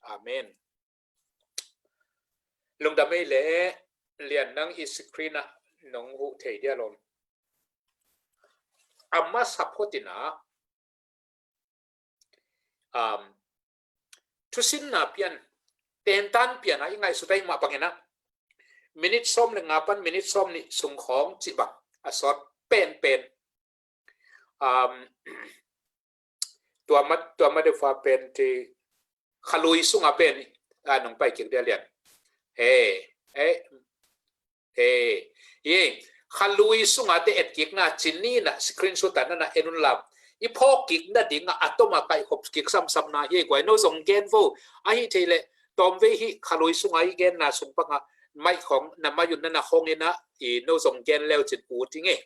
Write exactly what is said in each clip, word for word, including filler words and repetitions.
Amen. Lungdam ei leh, Lian, nang i screen ah nong huh thei dia lom. A masa phot in ah, um, thusinna pian, tentan pian ah i ngaihsut ahih mah bangin ah, minit sawm le nga pan minit sawm nih sung khawng cih bang a sawt penpen. Um, tua ma, tua ma deuh fa pen te khalui sunga pen, a, nong pai kik dia Lian. He, he, he, ye, khalui sunga te etkikna ci ni na screenshot a nana en un la. I phawk kik nadinga a toma kaih khop kik samsam na hi guai, no zong gen vo. Ahi thei leh tawmvei hi khalui sunga i genna sung panga mai khong na mai un nana khong in ah, i no zong gen leu cin ut ing e.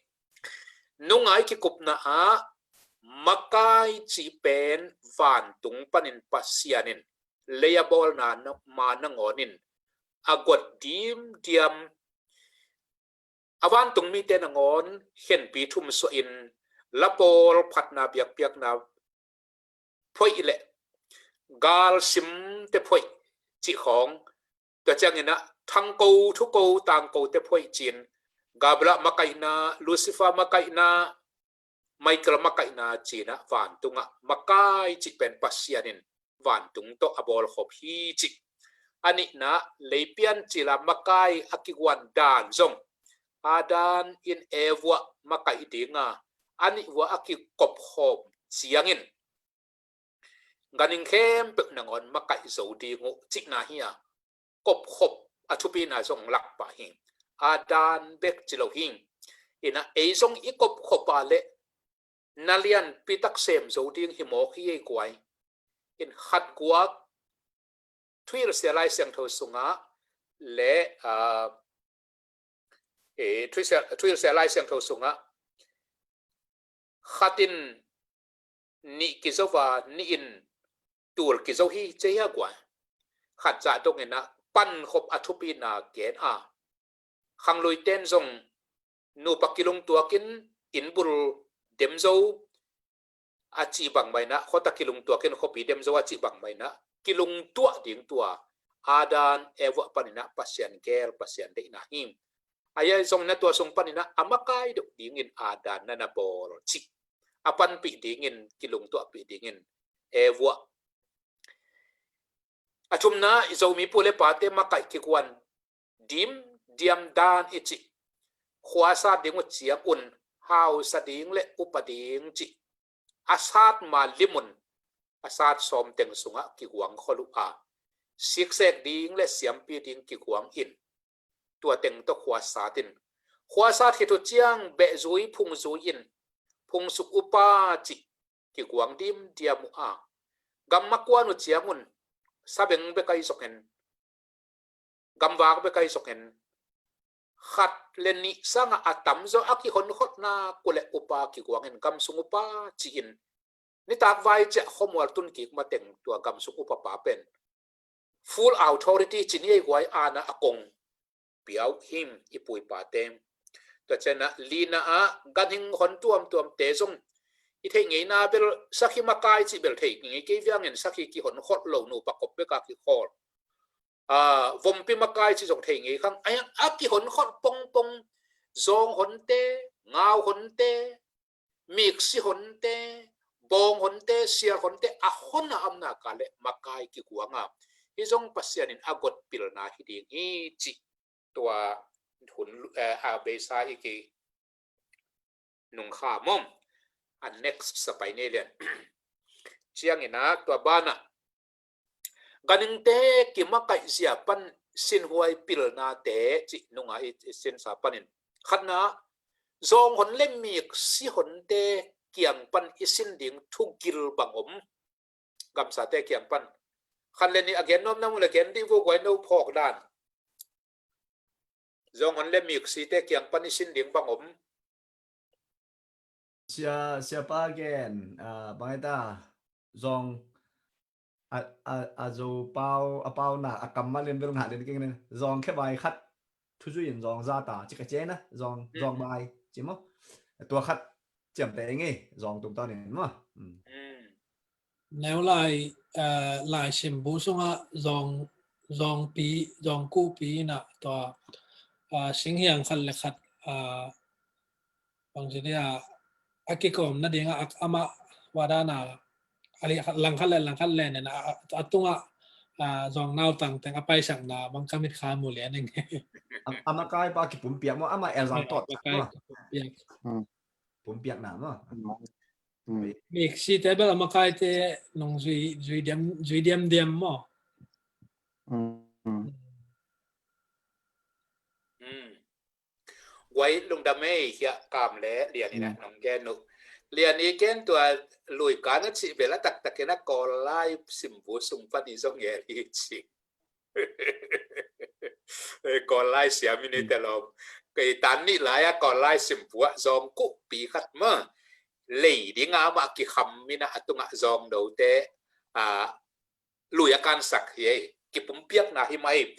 Nungai kikupna ah makai cih pen vantung panin Pasian in lei a bawlna ma nangawn in a got dimdiam, a vantung mite nangawn khenpi thum suahin lapawl phatna biakpiakna phoih leh galsimte phoih cih khawng, tua ciangin ah thangko thuko tangkote phoih cin, Gabriel makaihna, Lucifer makaihna, Michael makaihna cin ah vantungah makai cih pen Pasian in vantung tawh a bawlkhop hi cih. A nihna, leipian cila makai a kiguan dan zong Adam in Eva makaih dinga a nih vua a kikopkhawm ciangin ganhing khempeuh nangawn makaih zo ding uh cihna hi a, kopkhop a thupina zong lak pah hi. A dan bek ci lo hi. Ina ei zong i kopkhop a leh na lianpi tak sem zo ding hi mawk hi ei guai. In khat guak thuhilhsia Lai Siangtho sungah le, ah, eh, thuhilhsia, thuhilhsia Lai Siangtho sungah khat in nih kizo a, nih in tul kizo hi ci hi a guai. Khat zah dongin ah pankhop a thupina gen a, khangluiten zong nupa kilungtuakin innbul dem zo a cih bang mah in ah, khuata kilungtuakin khuapi dem zo a cih bang mah in ah, kilungtuah ding tua Adam Eva panin ah Pasian gel, Pasian deihna hi. A ia zong na tua sung panin ah a makai deuh dingin Adam na na bawl cih, a panpih dingin, kilungtuahpih dingin Eva. A thumna, i Zomi pu le pate makaih kiguan dimdiam dan i cih. Khua sat ding uh ciang un hausa ding le upa ding cih a sat ma lim un a sat sawm teng sungah kiguang khol uh a, siksek ding le siampi ding kiguang in tua teng tawh khua sat in, khua sat khit uh ciang behzui phungzui in phungsuk upa cih kiguang dimdiam uh a, gam makuan uh ciang un sabeng bek ahi zongin, gamvak bek ahi zongin, khat le nih sangah a tamzaw a kihonkhotna kule upa kiguangin gamsung upa ci-in nitak vai ciah khuamual tun kik mateng tua gamsung upa pa pen full authority ci ni ei guai, ana a kong pia uh hi i pu i pate. Tua ciangin ah lina ah ganhing hon tuamtuamte zong i theih ngeina bel sakhi makai cih bel theih ngei kei viangin sakhi kihonkhot lo, nupa kop bek a kikhawl, a, vompi makai cih zong theih ngei khang. A, a kihonkhot pongpong, zawng honte, ngau honte, miksi honte, bawng honte, sial honte, a hon a omna ka le makai kiguang a, hi zong Pasian in a got pilna hi ding hi cih tua hun, eh, a beisa i ki nungkha mom. A next sa pai ni Lian. Ciangin ah tua banah ganhingte kimakaih zia pan sinhuai pilnate cih nunga i, i sinsa panin, khatna, zawng hon le miksi honte kiang pan i sin ding thugil bang om? Gamsate kiang pan khat le nih a gen nuam na mu le gen dih vo guai, no phawk dan. Zawng hon le miksite kiang pan i sin ding bang om? Sia, siapa gen, ah, bang ai ta, zawng a, a, a zo pau, a pauna, a kammal in bel ngah den keng nen. Zawng khe vai khat thuzui in zawng za ta, ci ka ci na, zawng, mm, zawng vai, ci maw. Tua khat ciamteh ing ei, zawng tungtawn in maw. Mm. Mm. Neu lai, eh, lai simbu sungah zawng, zawngpi, zawngkuhpi inah tua, ah, singhiang khat le khat, ah, bangci dia a kikawm nadingah a, amah wadana a li-, langkhat le langkhat le nena a, a tungah, ah, zawng nautang teng a paisakna bang ka mit kha mu lian ing. A, a makaipa kipumpiak maw, amah elzang tawt makai maw. Kipumpiak. Hmm. Pumpiakna maw. Hmm. Miksi te bel a makaite nung zui, zui diam, zui diam diam maw. Hmm. Hmm. Guai lungdam ei, hiah Kam le Lian in a nong gen uh. Lian i gen tua lui kan a cih bel a taktakin a Kawl lai simbu sung pan i zong gel hi ci. Kawl lai siam i ni te lawm. Kei tan nih lai a Kawl lai simbu ah zawngkuhpi khat maw. Lei ding a amah kikham in a, a tungah zawng dote, a, lui a kansak hi ei, kipumpiakna hi mah ei.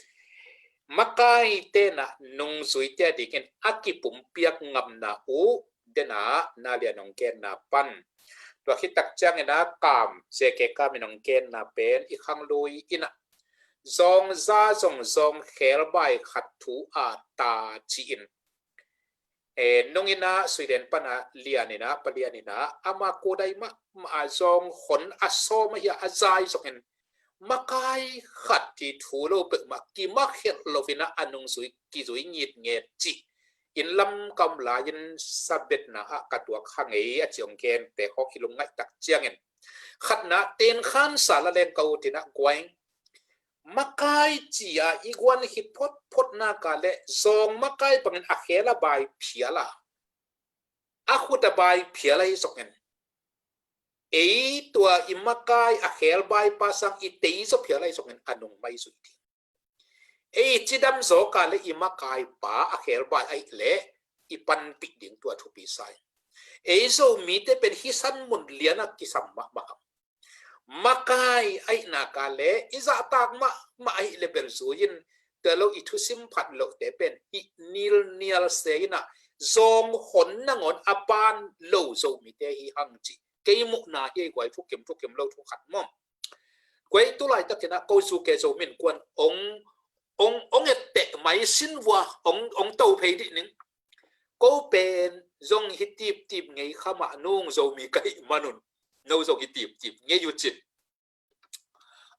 Makai tenah nungzuite a dingin a kipumpiak ngamna uh, denah na lian hong genna pan. Tua khit tak ciangin a Kam, J K Kam in hong genna pen i khang lui inah zawngza zong zawng khelbai khat thu a ta ci-in. E, nung inah Sweden pana Lian inah, pa Lian inah, ama kudai mah, mah a zawng hon a sawm ahi a, a zai zongin makai khat hi thu lo peuhmah kimakhelh lo inah a nungzui kizui ngitnget cih. In lam kam lai-in sabetna ah ka tuak kha ngei a ci hong gen te khawk hi lungngaih tak ciangin. Khatna ten khan sa la leng ka ut inah guai. Makai ci-a i guan hi photphot nak a le zawng makai bangin a khel a bai phial a, a khut a bai phial a hi zongin. Ei tua i makai a khel bai pa sang i tei zaw phial a hi zongin a nung mai zui ding. Ei cidam zawk a le i makai pa a khel bai ahih le i panpih ding tua thupi sa ing. Ei Zomite pen hih san mun lian a kisam mahmah. Makai ahih nak a le i zahtak mahmah ahih le bel zui in, tua lo i thusim phat lohte pen hih nilnial se inah zawng hon nangawn a ban lo Zomite hi hang cih kei muhna hi ei guai, thukim thukim lo thu khat maw. Guai tu laitakin a ko zu ke Zomi Innkuan ong, ong, ong etteh mai sin vua ong, ong to phei dih ning. Ko pen zong hi tiptip ngei kha mah nung Zomi ka hih manun. No zong hi tiptip ngei uh cin.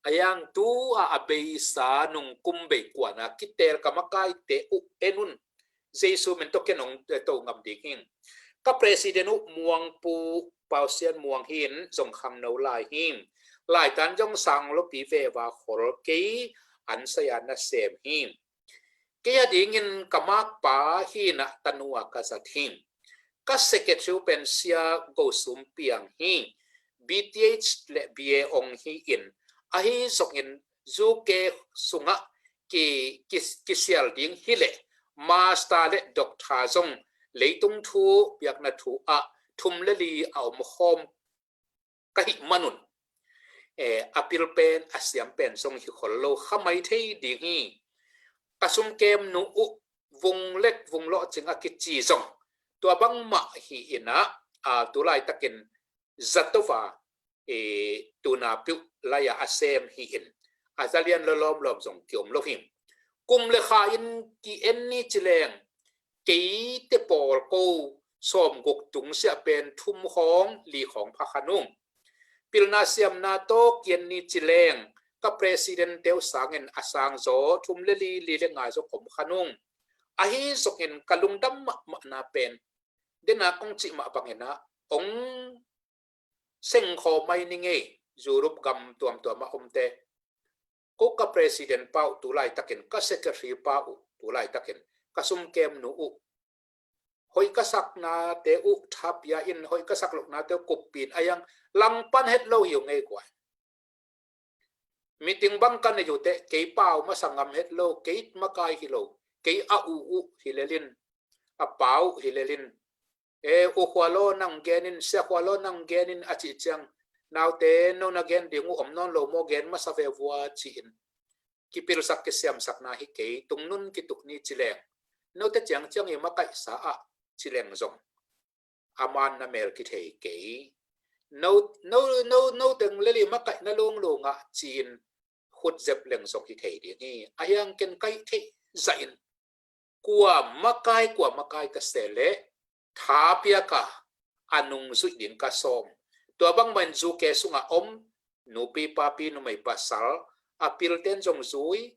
A yang tu a a beisa nung kum bei kuana kitel ka makaite uh en un. Jesu min tawh ken hong, eh, to ngam ding hing. Ka president uh Muang Pu Pausian Muang hi in zong khangno lai hi. Laitan zong sang lopi veva khol kei an saya nasem hi. Kei a dingin ka makpa hi inah tanua ka zat hi. Ka secretary uh pen Sia Go Sum Piang hi. B Th le B A ong hi in, ahi zongin U K sungah ki, ki, kisial ding hi leh master le doctor zong leitung thu biakna thu ah thum le li a om khawm ka hih manun, eh, a pil pen a siam pen zong hi khol lo kha mai thei ding hi. Ka sumkem nu uh vung lek vung lawh cing a kici zong tua bangmah hi inah, a, tu laitakin zatova, eh, tuna piuh lai-a a sem hi in, a zalian lawlawm lawm zong kiom lo hi. Kum le kha in ki en ni ci leng, keite pawl ko sawmguk tung siah pen thum khawng li khawng pha kha nung. Pilna siamna tawh ki en ni ci leng, ka president teu sangin a sang zaw thum le li, li le nga zaw khawng pha nung. Ahi zongin ka lungdam mahmahna pen dena kong cih mah bangin ah ong seng khawm mai ni ngei, Europe gam tuamtuam a omte. Ko ka president pa uh tu laitakin, ka secretary pa uh tu laitakin, ka sumkem nu uh, hoih ka saknate uh thapia in, hoih ka sak lohnate uh kuppin a yang langpan het lo hi uh ngei guai. Meeting bang ka nei uh teh, kei pau masa ngam het lo, kei makai hi lo, kei a u uh hi lelin, a pa uh hi lelin, e, u Khua Law nang genin, Sia Khua Law nang genin a cih ciang, naute no na gen ding uh om nawn lo maw, gen masa ve vua ci-in kipilsak kisiamsakna hi kei, tungnun kituh ni ci leng, note ciangciang i makaihsa ah ci leng zong a man na mel kithei kei. no, no, no, no teng lel i makaihna lawng lo ngah ci-in khut zep leng zong hi thei ding hi. Ahi hang ken ka hih theih zahin kua makai, kua makai ka se leh tha piak a, a nungzuih ding ka sawm. Tua bangmah in zu ke sungah om nupi papi, numei pasal, a pilten zong zui,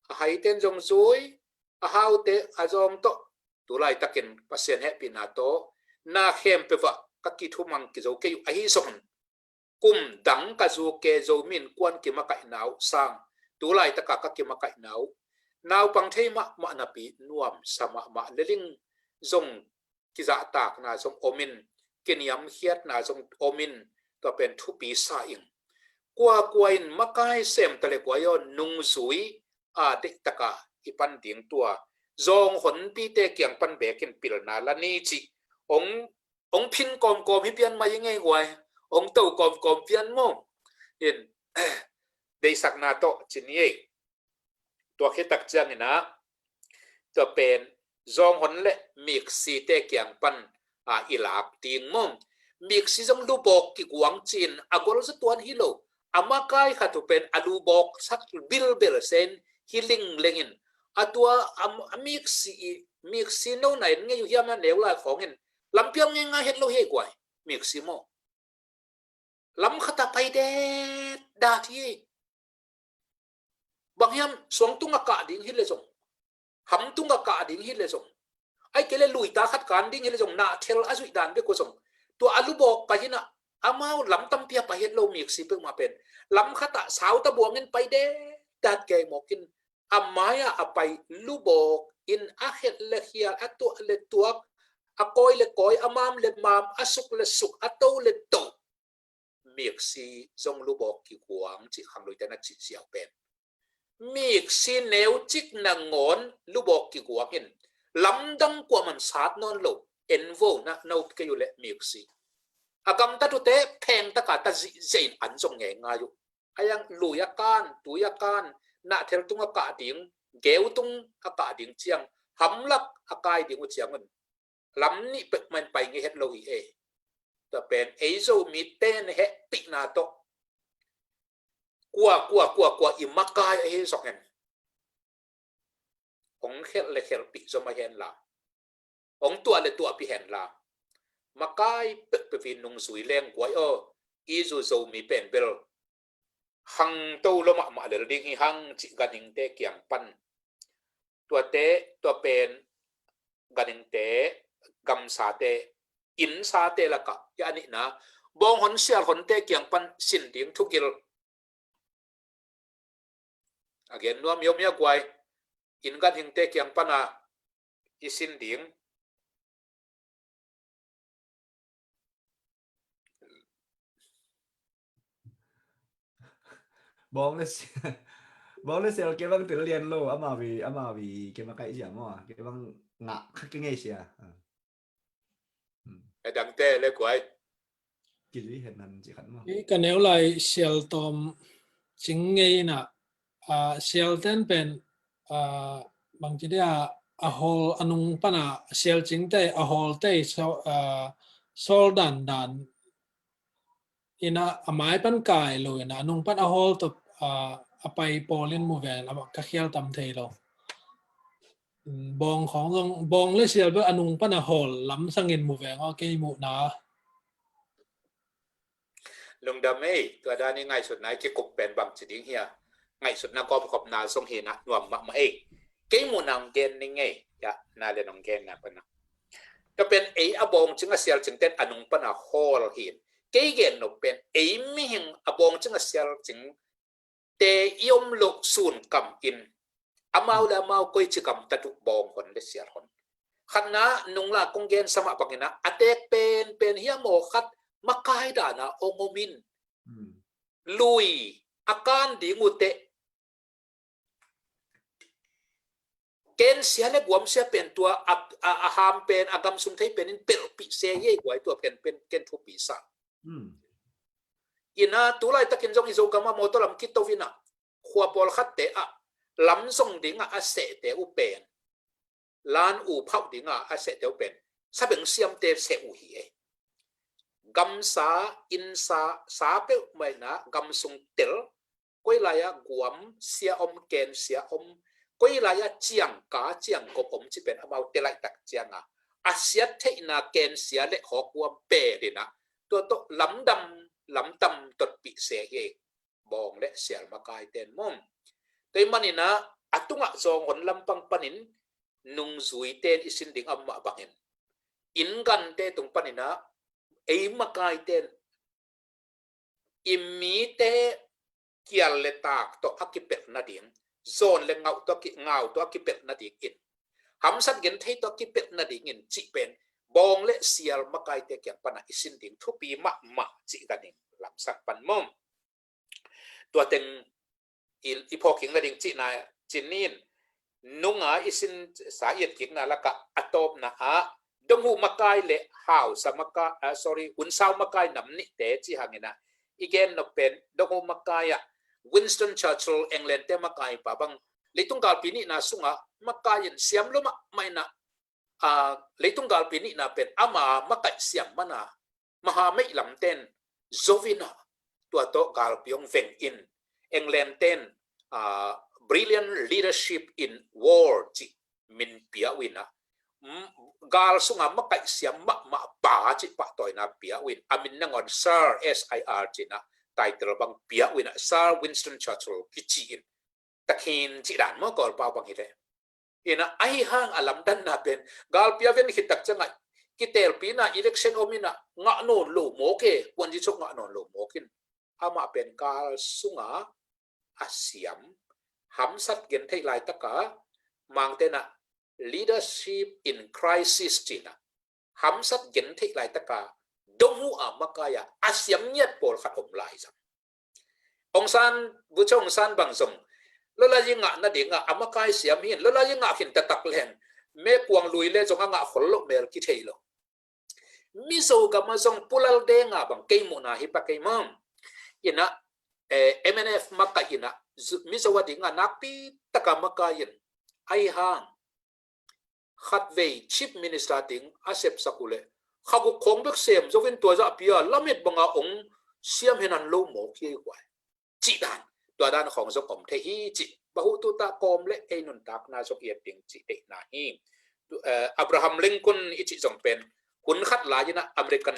a haiten zong zui, a haute a zawng tawh, tu laitakin Pasian hehpihna tawh na khempeuh ah ka kithumang kizo kei uh ahi zongin, kum dang ka zu ke Zomi in kuan kimakaihna uh sang tu laitaka ka kimakaihna uh naupang thei mahmah napi nuamsa mahmah lel ing, zong kizahtakna zong om in, kiniamkhiatna zong om in, tua pen thupi sa ing. Kuakua in makai sem ta leh kua aw, nungzui a deihtaka i pan ding, tua zawng honpite kiang pan bekin pilna la ni cih hong, hong phin kawmkawm hi pian mai ing ei guai, hong to kawmkawm pian maw. In deihsakna tawh ci ni ei. Tua khit tak ciangin ah, tua pen zawnghon le miksi te kiang pan, a, i lak ding maw. Miksi zong lubawk kiguang ci-in a gol zatuan hi lo. A makai khat uh pen a lubawk sak bilbel sen hi lingleng in, a tua a, a miksi i, miksi no na en ngei uh hiam a neu lai khawngin lampial ngeingai het lo hi ei guai. Miksi maw, lam khat a pai detdat hi. Bang hiam, suang tung a kah ding hi leh zong, ham tung a kah ding hi leh zong, ahih kei leh luita khat kan ding hi leh zong, nahthel a zuih dan bek uh zong, tua a lubawk pai hi-in ah, amau lam tampi a pai het lo, miksi peuhmah pen. Lam khat ah sauta buangin pai detdat kei mawk in, a mai-ah a pai lubawk in a khelh le khial, a tuah le tuak, a kawi le kawi, a mam le mam, a suk le suk, a to le to. Miksi zong lubawk kiguang cih khangluite na cih ziau pen. Miksi neucik nangawn lubawk kiguang in, lamdang kuaman sat nawn lo, en vo na, na up kei uh leh miksi. A gamtat uhte phengtaka ta zihziah in an zong ngeingai uh. Ahi hang lui a kan, tui a kan, nahthel tung a kah ding, geu tung a kah ding ciang, hamlak a kai ding uh ciangun, lam nih peuhmah in pai ngei het lo hi ei. Tua pen ei Zomite na hehpihna tawh kua, kua, kua, kua i makai ahi zongin, hong khelh le khelhpih zom a henla, hong tuah le tuahpih henla, makai peuhpeuh in nungzui leng guai aw, i zu Zomi pen bel hang to lo mahmah lel ding hi hang cih ganhingte kiang pan. Tuate, tua pen ganhingte, gamsate, innsate lakah hi a nihna, bawnghon sialhonte kiang pan sin ding thugil. A gen nuam hi om hia guai, inn ganhingte kiang pana i sin ding. Bawng le si-, bawng le sial kei bang tel lian lo, ama vi, ama vi kei ma kai sia maw, kei bang ngah kha kei ngei sia. A dangte le guai. Kizui hen han ci khat maw. Ka neu lai sial tawm cing ngei ina, a, sial ten pen, a, bang ci dia, a hawl a nung pana sial cingte, a hawlte, so, a, sawl dandan ina, a mai pan kai lo ina, a nung pan a hawl tawh, a, a pai pawlin mu ven, a, ka khial tam thei lo. Bawng khawng zong, bawng le sial bel a nung pan a hawl lam sangin mu veng aw, kei muhna. Lungdam ei, tua dan i ngaihsutna i kikup pen bang ci ding hia. Ngaihsutna gawmkhopna zong hi na nuam mahmah ei. Kei muhna hong gen ning ei, ya, na le nong genna pana. Tua pen ei a bawngcing a sialcing ten a nung pan a hawl hi in. Kei gen nop pen ei mihing a bawngcing a sialcing te i om loh sun kam in, amau le amau koici gamtat uh, bawnghon le sialhon. Khatna nungla kong gen sa mah bangin a, a teek penpen hiam aw, khat makai dana ong om in. Hmm. Lui a kan ding uh teh, ken sia le guam sia pen tua a, a, a ham pen, a gam sung thei pen in pelhpih se hi ei guai, tua pen, pen ken thupi sa. Hmm. Ina tu laitakin zong i Zogam a mawtaw lam kito ina, khua pawlkhatte ah lam zong dinga a sehte uh pen, lan u phauh dinga a sehte uh pen, sabeng siamte seh uh hi ei. gamsa, innsa, sa peuhmah in ah gamsung tel, koi lai-ah guam sia om, ken sia om, koi lai-ah ciangka ciangkop om cih pen amau tel laihtak ciangah a siat theihna ken sia le hawkguam pelin ah tua tawh lamdam lamtam totpih se hi. Bawng le sial makaiten maw. Tua ahih manin ah a tungah zawng hon lampang panin nungzuite in i sin ding a mah bangin, inngante tung panin ah ei makaite in i mite kial le tak tawh a kipelh nading, zawn le ngau tawh a ki-, ngau tawh a kipelh nadingin, hamsat genthei tawh a kipelh nadingin cih pen bawng le sial makaite kiang panah i sin ding thupi mahmah cih ka ning lamsak pan maw. Tua teng i, i phawk kik nading cihna cih ni in, nunga i sin sa i et kikna lakah a tawpna ah donghu makai le hausa makai, ah, sorry, hunsau makai nam nihte cih hangin ah i gen nop pen donghu makai ah Winston Churchill, England te makai pa bang, leitung galpi nihna sungah makai in siam lua mahmah in ah, ah, leitung galpi nihna pen ama makaih siam man a, maha meih lamte in zo in ah tua tawh galpi hong veng in, England te in, ah, brilliant leadership in war cih min pia uh in ah, mm, gal sungah makaih siam mahmah pa cih pahtawina pia uh in, a min nangawn Sir, S I R ci-in ah title bang pia uh in ah, Sir Winston Churchill kici in, takhin cih dan maw, Kawlpau bang hi leh. In ah ahi hang a lamdanna pen galpi a ven khit tak ciangah kitelpina election om in ah ngah nawn lo mawk e, kuanzi chok ngah nawn lo mawk in, amah pen gal sunga a siam, hamsat gentheih laitaka Mangte in ah leadership in crisis ci-in ah hamsat gentheih laitaka donghu a makai a a siam ngiat pawlkhat om lai zang. Aung San, Bogyoke Aung San bang zong lawlai ngah nadingah a makai siam hi in, lawlai ngah khin taktak leng mekuang lui le zong a ngah khol loh mel kithei lo. Mizo gamah zong Pu Lal Deng a bang kei muhna hi pak kei maw. In ah, eh, M N F makaih in ah, zu-, Mizo a dingah nakpi taka makai in, ahi hang khatvei Chief Minister ding a sepsak uh leh kha guk khawng bek sem zo in tua zahpi a lamet banga ong siam henan lo mawk hi ei guai. Cih dan, tua dan khawng zong om thei hi cih, bahutu tah kawm le ei nuntakna zong i et ding cih deihna hi. Eh, Abraham Lincoln i cih zong pen hun khat lai in ah American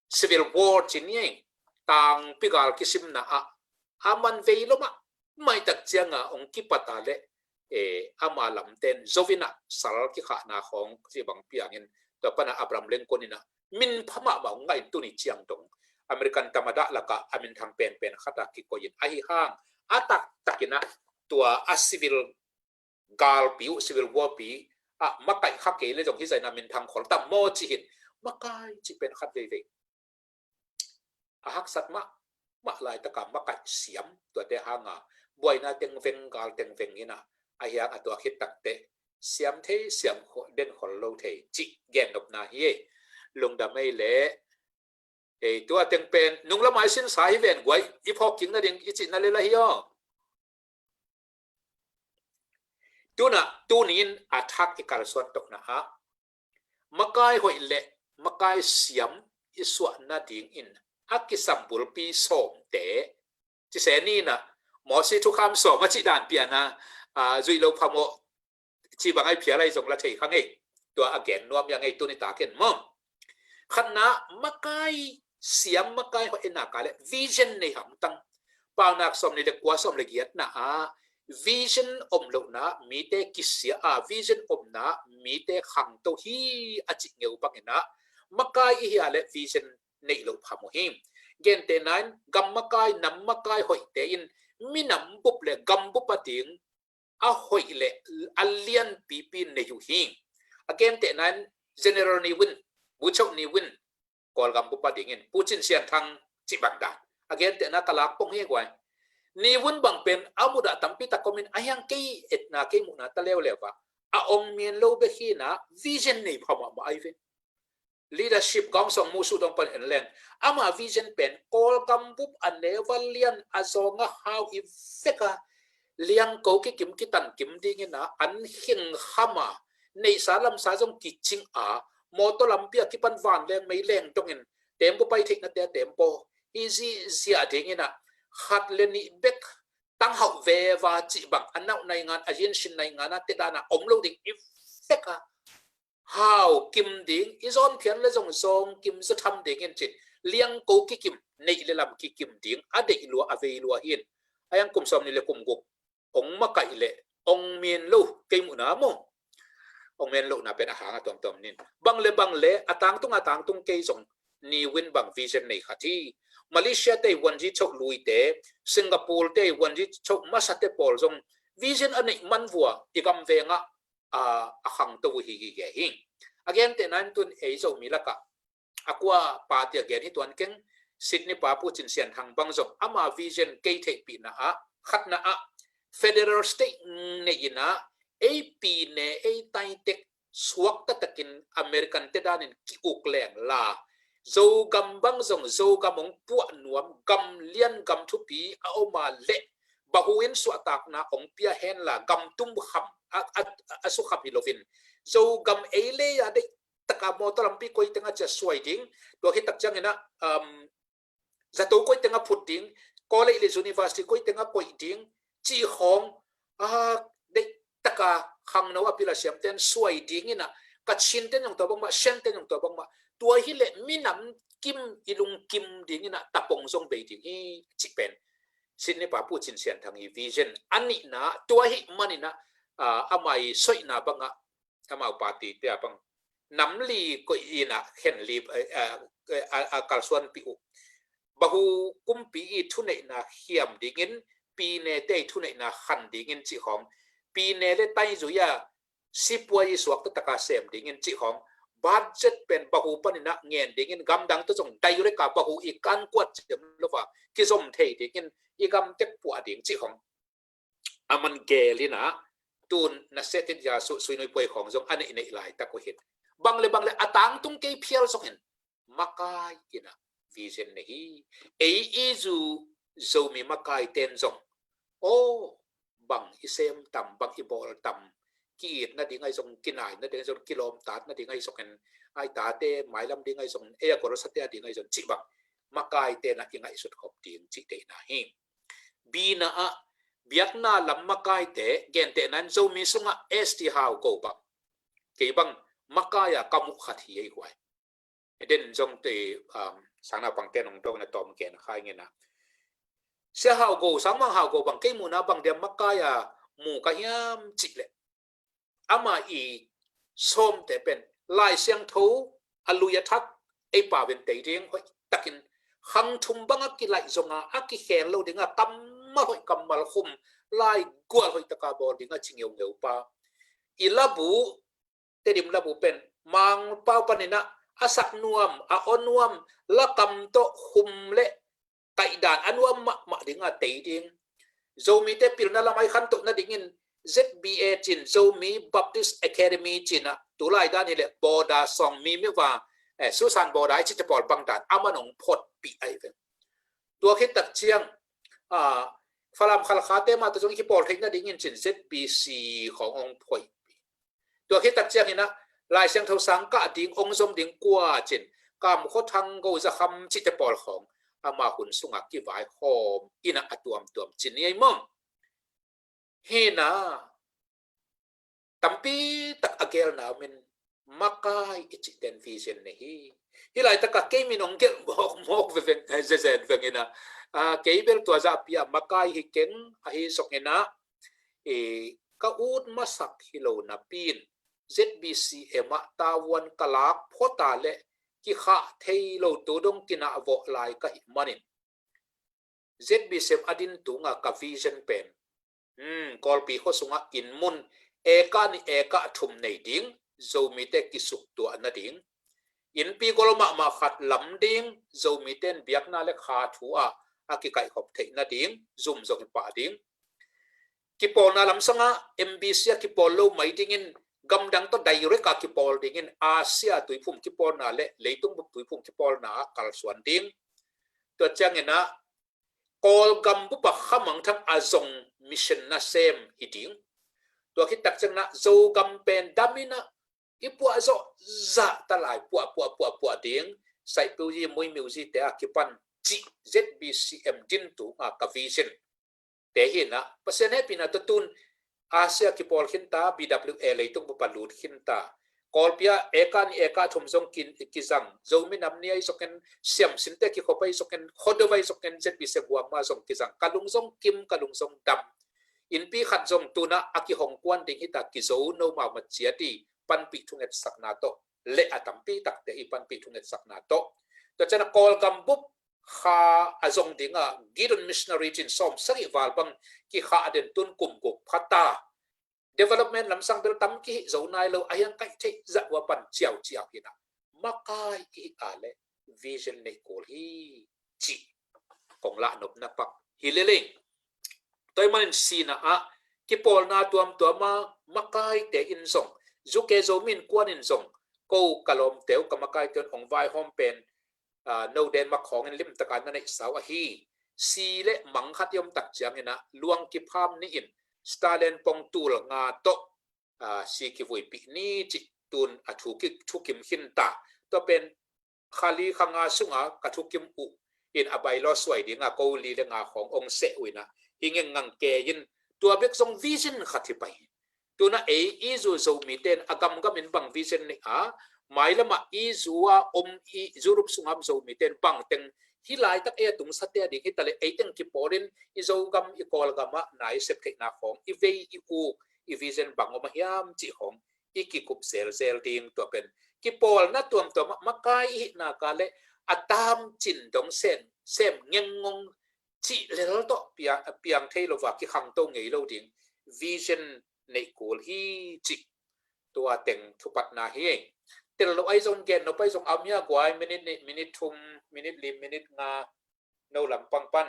Civil War ci ni ei, tangpi gal kisimna ah a man vei lo mahmah tak cianga ong kipat a leh, eh, ama lamte in zo in ah sal kikhahna khawng cih bang piangin, tua panah Abraham Lincoln in ah min pha mahmah ong ngah in tuni ciang dong American tamada lakah a minthang penpen khat ah kikoih in, ahi hang a taktak in ah tua a civil galpi uh, civil war pi ah makaih kha kei le zong hi zah in ah minthang khol tam maw ci hi in, makai cih pen khat veivei a haksat mahmah laitaka makaih siam, tuate hanga buaina teng veng, gal teng veng in ah, ahi hang a tua khit takteh siam thei, siam kho-, den khol lo thei cih gennopna hi ei. Lungdam ei leh. Ei, tua teng pen nunglamai sinsa hi ven guai, i phawk kik nading i cihna le la hi aw. Tuna, tuni in a thak i kalsuan tokna ah makai hoih le makai siam i suah nadingin a kisam bulpi sawmte, ci se ni in ah, Mawsi thukham sawm a cih dan piana, ah, zuih lo phamawh ci bang ai phial ai zong la thei kha ngei. Tua a gen nuam ia ngei tuni takin maw. Khatna, makai siam, makai hoih i nak a le vision nei hamtang. Paunak sawm nih le kua, sawm le giatna ah vision om lohna mite kisia a, vision omna mite khangto hi a cih ngeu bangin ah, makai i hia le vision neih loh phamawh hi. Gentehna in gam makai, nam makai hoihte in minam bup le gam bup a ding a hoih le a lianpipi nei uh hi. A gentehna in General Ne Win, Bogyoke Ne Win, Kawlgam bup a dingin Pu Cin Sian Thang cih bang dan. A gentehna ka lak pong hi guai. Ne Win bang pen a mudah tampi tak om in, ahi hang kei etna, kei muhna ta leuleu ah a ong mian lo bek hi in ah, vision nei pha mahmah ai ve. Leadership gawng song musuh dong pan en leng, ama vision pen Kawlgam bup a neu a lian, a zawng a hau i vek a, liangko kikim kitan kim dingin ah an khing kham a, neihsa lamsa zong kicing a, mawtaw lampi a kipan vanleng meileng dongin tempo pai theihna te a tempo hi zihziah dingin ah khat le nih bek tanghauh veva cih bang a nauh naingan a yinsin naingan a te dan a om lo ding i vek a hau kim ding, i zawn phian le zong zawng kim zaw tham dingin cin liangko kikim, neih le lam kikim ding a deih lua a vei lua hin. A yang kum sawm nih le kum guk ong makaih le ong min lo kei muhna maw? Ong min lohna pen a hang a tuamtuam nin. Bang le bang le a tangtung a tangtung kei zong ni win bang vision nei khat hi. Malaysia te wanji choh lui te, Singapore te wanji choh masa te pawl zong vision a neih man vua i gam vengah a, a khangto uh hi gige hi. A gentehna in tun ei Zomi lakah a kua pa tia gen hi tuan keng, Sydney pa Pu Cin Sian Thang bang zong ama vision kei theihpihna ah khatna ah federal state nei in ah ei pine ei taitek suak taktakin American te danin ki-uk leng la Zogam bang zong Zogam ong puah nuam gam lian gam thupi a om a leh bahu in suahtakna ong pia hen la gam tum kham a, a, a sukham hi lovin Zogam ei le a deih taka mawtaw lampi koi tenga cia suai ding, tua hi tak ciangin ah, um, zato koi tenga phut ding, college le university koi tenga koih ding, cih khawng, ah, deih taka khangno a pila siam ten suai dingin ah, Kachin ten zong tua bangmah, Shan ten zong tua bangmah, tua hi le minam kim i lungkim dingin ah tapong zong bei ding hi, cih pen Sydney pa Pu Cin Sian Thang i vision a nihna, tua hi manin ah, ah, ama i soihna bangah amau party te a bang namli koih in ah khenli, eh, eh, a, a kalsuanpih uh. Bahu kumpi i thuneihna khiam dingin, pine te i thuneihna khan dingin cih khawng, pine le taizui a sipuai i suak taktak a sem dingin cih khawng, budget pen bahu panin ah ngen dingin gamdang tawh zong direct a bahu i kankuat ciam lo a kizom thei dingin i gam tek puah ding cih khawng. A man gel in ah tun na setit ya su, suinui puai khawng zong a neih neih laitak uh hin. Bang le bang le a tangtung kei phial zong hin makai in ah vision nei hi. Ei i zu Zomi makai ten zong, aw, bang i sem tam, bang i bawl tam, ki-it nading ahi zong, kinai nading ahi zong, kilawmtat nading ahi zong in, ai tate mailam ding ahi zong, ei a gorosate a ding ahi zong cih bang makai ten ah i ngaihsut khop ding cih deihna hi. Bina ah biakna lam makaite gentehna in Zomi sungah S T hau ko bang, kei bang makai a ka muh khat hi ei huai. Den zong te, um, sangna pangte nong dong na tawm gen khai ngena. Sia hau ko, sangmang hau ko bang kei muhna bang dia makai a mu ka hiam cih leh ama i sawmte pen Lai Siangtho a lui a thak ei pau in tei ding hoih takin khang thum bang a kilaih zonga a kikhel lo dinga kammal hoih kammal khum lai gual hoih taka bawl dinga ci ngeungeu pa i labu Tedim labu pen Mangpau panin ah a sak nuam a aw nuam lakam tawh khum le kaihdan a nuam mahmah ding a tei ding. Zomite pilna lam a i khantoh nadingin Z B A cin, Zomi Baptist Academy cin ah tulai dan hileh Bawda Sawng mi miva, eh, Susan Bawda i cite pawl bangdan a man ong photpih ahi ve. Tua khit tak ciang, ah, Falam Khalkhate mah tawh zong i kipawl theih nadingin cin Z B C khawng ong phoih. Tua khit tak ciangin ah Lai Siangtho sang kah ding ong zom ding kua cin Kam Khua Thang Go Za Kham cite pawl khawng ama hun sungah kivaikhawm in ah a tuamtuam cin ni ei mong. Hi na tampi tak a gelna min makai i cih den vision nei hi. Hi laitakah kei min ong gelh mawkmawk veveng, eh, zezen veng in ah, ah, kei bel tua zahpi ah makai hi keng ahi zong in ah, eh, ka ut masak hi lo napi in Z B C M ah tavuan ka lak phot a leh kikhah thei lo tu dong kinah vawh lai ka hih manin Z B C M a din tunga ka vision pen, hmm, Kawlpi khua sungah inn mun eka nih eka thum nei ding, Zomite kisuk tuah nading, innpi gol mahmah khat lam ding, Zomite in biakna le kha thu ah a kikaihkhop theih nading, zum zong hi pah ding. Kipawlna lamsangah M B C a kipawl lo mai dingin gamdang tawh direct a kipawl dingin Asia tuiphum kipawlna le leitung bup tuiphum kipawlna ah kalsuan ding. Tua ciangin ah Kawlgam bup a kha mangthang a zong mission nasem hi ding. Tua khit tak ciangin ah Zogam pen dam in ah i puah zawh zah ta lai puah, puah, puah, puah ding. Saipeuyi, Muimeuyi te a kipan cih Z B C M din tung a ka vision te hi na, Pasian hehpihna tawh tun Asia kipawl khinta, B W A leitung papa lut khinta. Kawlpi ah eka nih eka thum zong ki, kizang. Zomi Nam Ni ahi zongin, Siamsinte kikhop ahi zongin, Khuado ahi zongin, Z B C M Wangma zong kizang. Ka lung zong kim, ka lung zong dam. Innpi khat zong tun a kihong kuan ding hita, kizo no mau ma ciat hi, panpih thungetsakna tawh. Le a tampi takte i panpih thungetsakna tawh. Tua ciang a Kawlgam bup kha a zong ding a, Gideon Missionary cin sawm sagih val bang kikhah den, tun kum guk pha ta. Development lamsang bel tam kihih zo nai lo, a hiang kaih theih zah ua pan ciauciau hi na. Makai i hih a le vision neih kul hi cih kong lahnopna pak hi lel ing. Tua ahih manin sihna ah kipawlna tuamtuam a makaite in zong, U K Zomi Innkuan in zong, ko ka lawmte uh, ka makaite un hong vaihawm pen, aa, no Denmark khawngin limtaka na neihsa uh ahi. Si le mang khat i om tak ciangin ah luang kipham nih in Starlink pong tul nga tawh, aa, si kivuipih ni cih tun a thu ki, thukim khinta. Tua pen kha li kha nga sunga ka thukim uh in a bylaw suai dinga ko li le nga khawng ong seh uh in ah, hi ngengngang kei in, tua bek zong vision khat hi pai hi. Tun a ei i zu Zomite in a gamgam in bang vision neih a, mailam ah i zu a om i Europe sunga om Zomite in bang teng hih laitak ei a tungsate a ding hi ta le, ei teng kipawl in i Zogam i Kawlgam ah na i sep theihna khawng, i vei i uk, i vision bang om a hiam cih khawng i kikup zelzel ding. Tua pen kipawlna tuamtuam ah makai i hihna ka le a tamcin dong sem, sem ngengngong cih lel tawh pia, piang thei lo va, kikhangto ngei lo ding vision neih kul hi cih tua teng thupatna hi. Tel lo ahi zong, gen nop ahi zong a om hia, guai, minit nih, minit thum, minit li, minit nga, no lampang pan.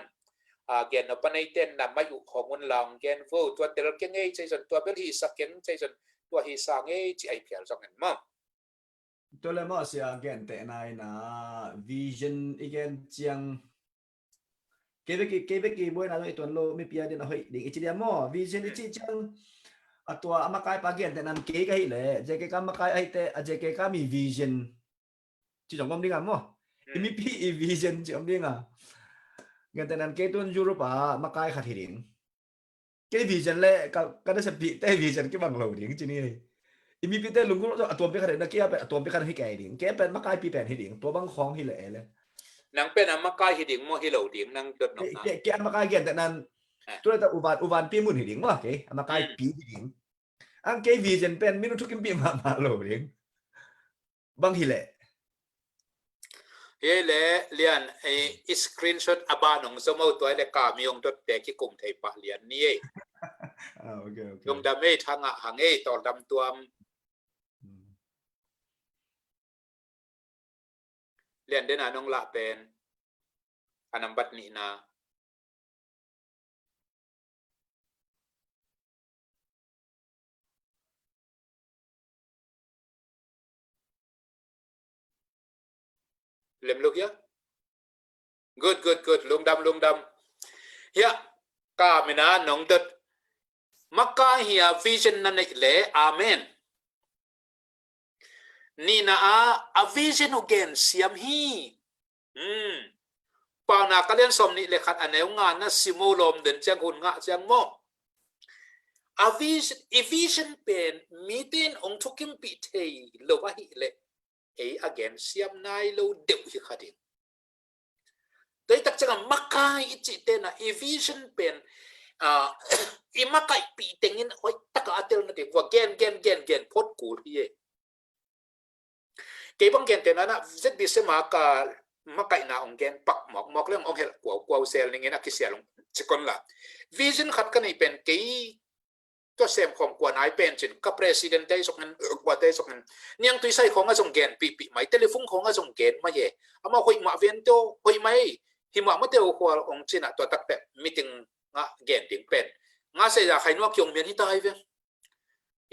A, gen nop a neite in na mai uh khawng un la ong gen vo, tua tel keng ei cih zong, tua bel hihsa keng cih zong, tua hihsa ngei cih ahi phial zong en maw. Tua le maw sia, gentehna in ah vision i gen ciang, kei bek i, kei bek i buaina zong i tuan lo mipi a din a hoih ding i ci dia maw. Vision i cih ciang, a tua a makaipa gentehna in kei ka hih leh, J K ka makai ahih teh, a J K ka mi vision ci zong om ding a maw. I mipi i vision ci om ding a. Gentehna in kei tun Europe a makai khat hi ding. Kei vision le ka, ka nasepte vision kibang lo ding ci ni. I mipite lunggulh a tuampi khat na kia pen a tuampi khat hi kei ding. Kei pen makaipi pen hi ding. Tua bang khawng hi le e le. Nang pen a makai hi ding maw, hi lo ding, nang dot nop na. Kei, kei a makai gentehna in. Eh. Tu le ta uvan, uvan pi mun hi ding maw kei. A makaipi hi ding. Ang kei vision pen minu thukimpih mahmah lo ding. Bang hi leh. Hi leh, Lian, eh, i screenshot a ban ong zom o, tua hi leh ka mi ong dot te kikum thei pah Lian ni ei. Ah, okay, okay. Lungdam ei, thangah hang ei, tawldam tuam. Hmm. Lian, den a nong lah pen a nambat nihna. Lem lo hia? Good, good, good. Lungdam, lungdam. Hia, ka mi na nong dot. Makai hi a vision na neih le, amen. Nihna a, a vision uh gen siam hi. Hmm. Paunak a lian sawm nih le khat a neu nga na sim o, lawm den ciang, hun ngah ciang maw. A vision, i vision pen mite in ong thukimpih thei lo ahih leh, ei a gen siam nai lo deuh hi kha ding. Tua hi tak ciang a makai i cihte na, i vision pen, ah, i makaihpih tengin hoih taka a tel nading, vua gen, gen, gen, gen phot kul hi e. Kei bang gentehna na, Z B C M a ka makaihna ong gen pak mawkmawk leng ong helh kuaukuau zel ning in a kisial ong ci kon la. Vision khat ka neih pen kei tua sem khawm kua nai pen cin, ka president te zong in, kua te zong in, niangtui sai khawng a zong gen pihpih mai, telephone khawng a zong gen mai e. Amau hoih mah ven teo, hoih mai, hi mah mah teo khual ong cin a, tua tak pek meeting ngah gen ding pen. Ngah seh za khai nuak kiong mian hi ta hi ve.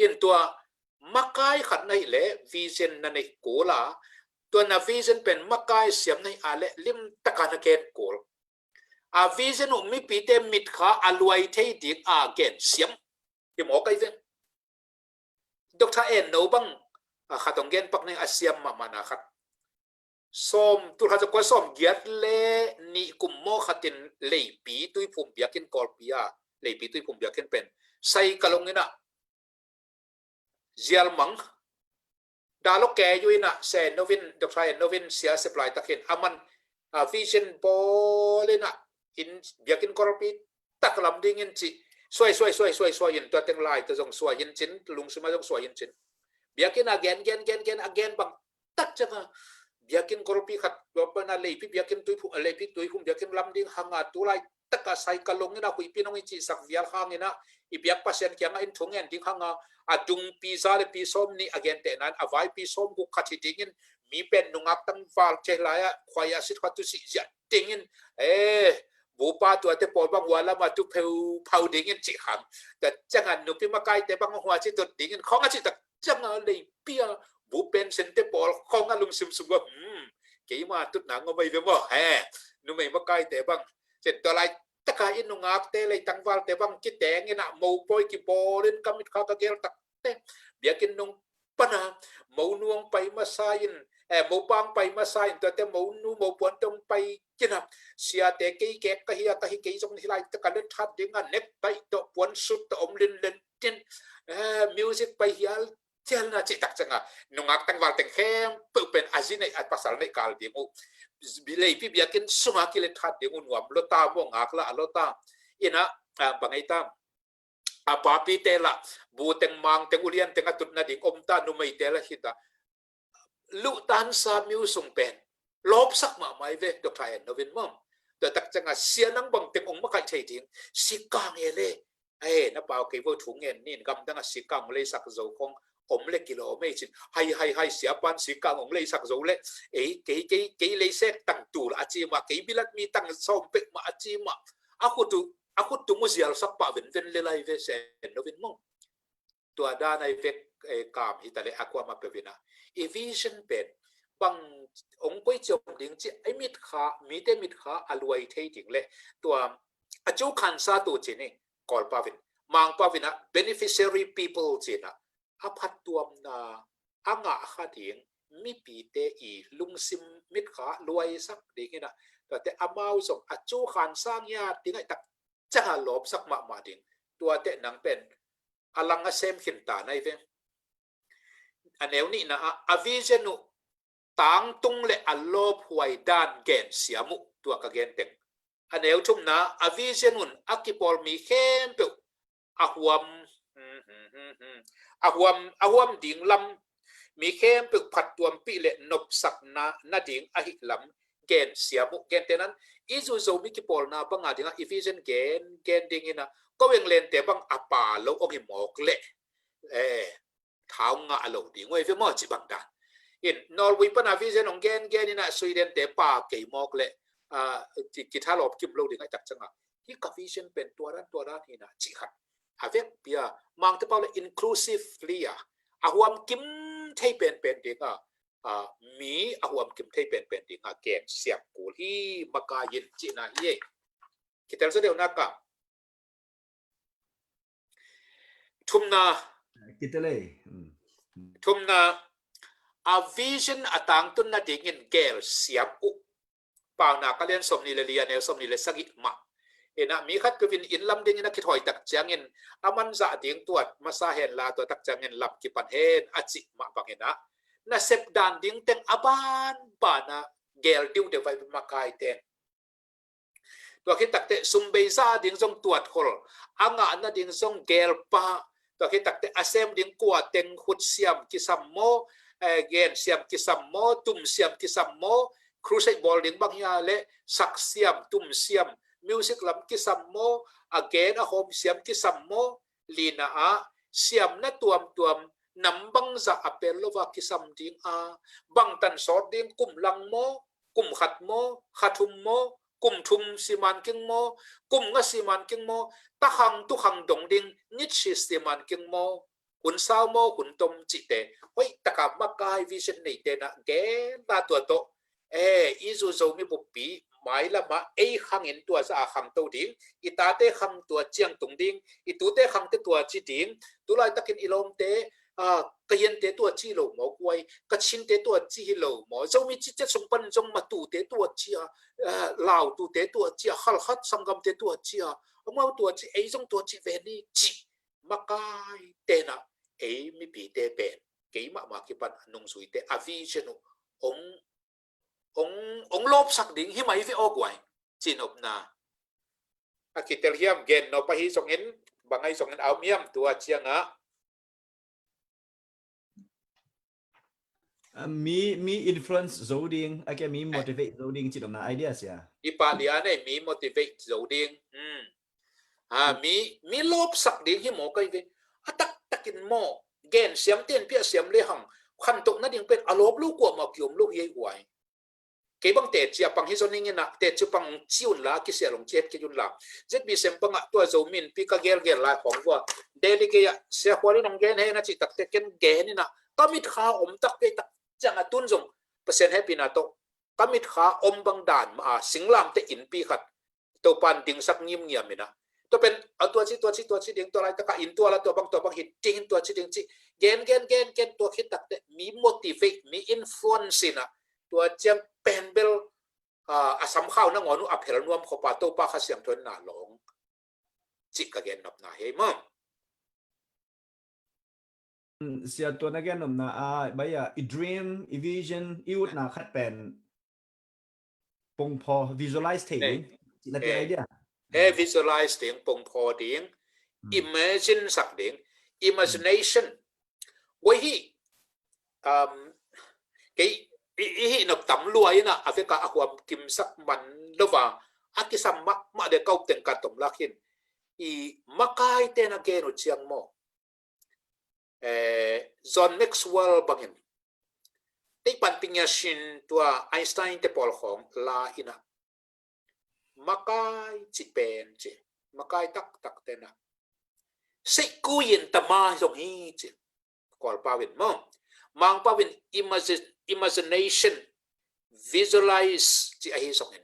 In tua makai khat na hih leh vision na neih kul a, tua na vision pen makai siam na hih a leh limtaka na gen kul. A vision uh mipite mitkha a luai thei ding a gen siam. Hi mawk ahi ve. Doctor En No bang, a, khat ong gen pak ning a siam mahmahna khat. sawm, tulkhat za kua sawm giat le nih kum maw khatin Leipi Tuiphum biakinn Kawlpi a, Leipi Tuiphum biakinn pen Saikalong in ah zialmang Dalok kei uh in ah Sia En Novin, Doctor En Novin sia sep laitak in aman a vision bawl in ah inn biakinn Kawlpi tak lam dingin ci suai suai suai suai suai in tua teng lai ta zong suai in cin lungsima zong suai in cin biakinn a gen gen gen gen a gen bang tak ciang a biakinn Kawlpi khat tua pana Leipi biakinn Tuiphum, Leipi Tuiphum biakinn lam ding hang a tu lai taka Saikalong in a huihpi nong i cihsak vial hang in a i biak Pasian kiang a in thungen ding hang a a dungpi za le pi sawm nih a gentehna in a vaipi sawm guk khat hi dingin mi pen nungak tangval ceh lai a khuai a sit khat tu sih ziah dingin eh bupa tuate pawl bang hua lam a tu pheu phau dingin cih hang. Tua ciang a nupi makaite bang hua ci tut dingin khong a cih tak ciang a Leipi a bu pen sente pawl khong a lungsim sung a hmm keima tutna ngomai ve maw he numei makaite bang cen tua lai taka i nungakte lei tangvalte bang kiteng in ah mopawi kibawlin ka mitkha ka gel takte biakinn nung pana mo nuang pai masa in eh, mo pang pai masa in tuate mo nu mo puan tong pai kina siate kei kek ka hi a ka hi kei zong hi lai taka le that ding a nek tai to puan sut to om lin len tin eh, music pai hial tial na cih tak ciang a nungak tangval teng khempeuh pen a zi neih a pasal neih kal ding uh Leipi biakinn sunga kile that ding uh nuam lo ta maw ngak la a lo ta in ah bang ei ta a papite lah bu teng mang teng ulian teng a tutna ding om ta numeite lah hi ta luh tansa miu sung pen lawpsak mahmah i ve Doctor En Novin maw tua tak ciang a sia nang bang teng ong makaih thei ding sikang e le eh na pau kei vo thu ngen nin gamdang a sikang leisak zo khong om le kilawm ei cin hai hai hai siapan sikang ong leisak zo le ei kei kei kei leisek tang tul a ci mah kei bilat mi tang sawm pek mah a ci mah a khutu a khutu mu zialsak pah venven le lai ve Sia En Novin maw tua dan a i vek eh, kam hi ta le a kuama peuh in ah i vision pen bang ong koi ciom ding ci i mitkha mite mitkha a luai thei ding le tua a cu khansa tu ci ni Kawlpau in Mangpau in ah beneficiary people ci in ah a phattuamna a ngah kha ding mipite i lungsim mitkha luaisak ding in ah tuate amau zong a cu khansa ngiat ding a i tak ciang a lawpsak mahmah ding tuate nang pen a lang a sem khin ta nai ve a neu nihna ah a vision uh tangtung le a lawphuai dan gen siam uh tua ka gen teng a neu thumna a vision un a kipawl mi khempeuh a huam a huam a huam ding lam mi khempeuh phattuampih le nopsakna nading ahi lam gen siam uh gen tenan i zu Zomi kipawlna banga dinga i vision gen gen dingin a ko eng lente bang a pa lo ong i mawk le eh thau ngah lo ding uh ei ve maw ci bang dan in Norway pana vision ong gen gen ina Sweden te pa kei mawk le kithalawp kim lo ding ai tak canga hi ka vision pen tua dan tua dan hina ci khat a vek pia mangte pau le inclusively a a huam kim thei pen pen ding a mi a huam kim thei pen pen ding a gen siam kul hi maka yin cina hi ei kitel sa deuh naka thumna kitel ei thumna a vision a tangtunna dingin gel siam uh Paunak a lian sawmnih le li a neu sawmnih le sagih mah ina mi khat peuhin inn lam dingin a kithawi tak ciangin a manzah ding tuat masa hen la tua tak ciangin lam kipan hen a cih mah bangin a nasep dan ding teng a banbana gel diudiu vai makai ten tua khit takte sumbeizah ding zong tuat hol a ngahna ding zong gel pah tua khit takte a sem ding kua teng khut siam kisam maw gen siam kisam maw tum siam kisam maw crusade bawl ding bang hia le sak siam tum siam music lam kisam maw a gen a hawm siam kisam maw lina ah siamna tuamtuam nam bangzah a pel lova kisam ding a bangtan sawt ding kum lang maw kum khat maw kha thum maw kum thum siman king maw kum nga siman king maw takhang tukhang dong ding nitsi siman king maw hun sau maw hun tom cihte hoih taka makai vision neite na gen ta tua tawh e i zu Zomi buppi mai lama ei khangin tua za a khangto ding i tate khang tua ciangtung ding i tute khangte tua ci ding tulai takin i lawmte ah, Kayente tua ci lo maw guai, Kachinte tua ci hi lo maw, Zomi cicia sung pan zong Matute tua cia, ah, Lautute tua cia, Halkhat sanggamte tua cia, amau tua ci, ei zong tua ci ve ni ci. Makai tenah ei mipite pen kei mahmah kipan a nungzuite a vision uh hong, hong, hong lawpsak ding hi mai ve aw guai. Cinopna a kitel hiam, gen nop ahi zongin, bang ahi zongin a om hiam tua ciangah. Ah, mi, mi influence zo ding, a kia mi motivate zo ding cinopna idea sia. I pah lian ei mi motivate zo ding. Hmm. Ha, mi, mi lawpsak ding hi maw kai ve. A taktakin maw, gen siam ten pia siam le hang, khantoh nading pen a lawp lo kuamah kiom lo hi ei guai. Kei bang teci a pang hi zon ing inah, teci pang ci un la, kisia long ci het kei un la. Z B C M pangah tua Zomi Innpi ka gelgel lai khong vua. Delhi gei ah sia khual in hong gen he na cih takte ken gen inah, ka mitkha om tak kei tak ciang a tun zong Pasian hehpihna tawh ka mitkha om bang dan mah a singlamte innpi khat Topan dingsak ngimngiam inah. Tua pen, a tua ci, tua ci, tua ci ding, tua laitakah inn tua la, tua bang, tua bang hi ding, tua ci ding ci. Gen, gen, gen, gen, tua khit takte mi motivate, mi influence inah. Tua ciang pen bel, ah, a samkhau nangawn uh a phel nuam khop a Topa Kha Siangtho in na lawng cih ka gen nopna hi ei maw. Sia, tua na gen nopna a, bai a, i dream, i vision, i utna khat pen pongphaw, visualize thei ding. Cih na ti idea. He visualize ding, pongphaw ding, imagine sak ding, imagination. Wei hi, um, kei, i, i hih nop tam lua inah, a veka a huam kimsak man lo va, a kisam mahmah de kaup teng ka tom lak hin. I makai ten a gen uh ciang maw. Eh, John Maxwell bangin. Tei pan pingia sin tua Einstein te pawl khong la inah. Makai ci pen ci. Makai taktak tenah. Seikui in tama zong hi ci. Kawlpau in maw. Mangpau in imagine, imagination, visualize ci ahi zongin.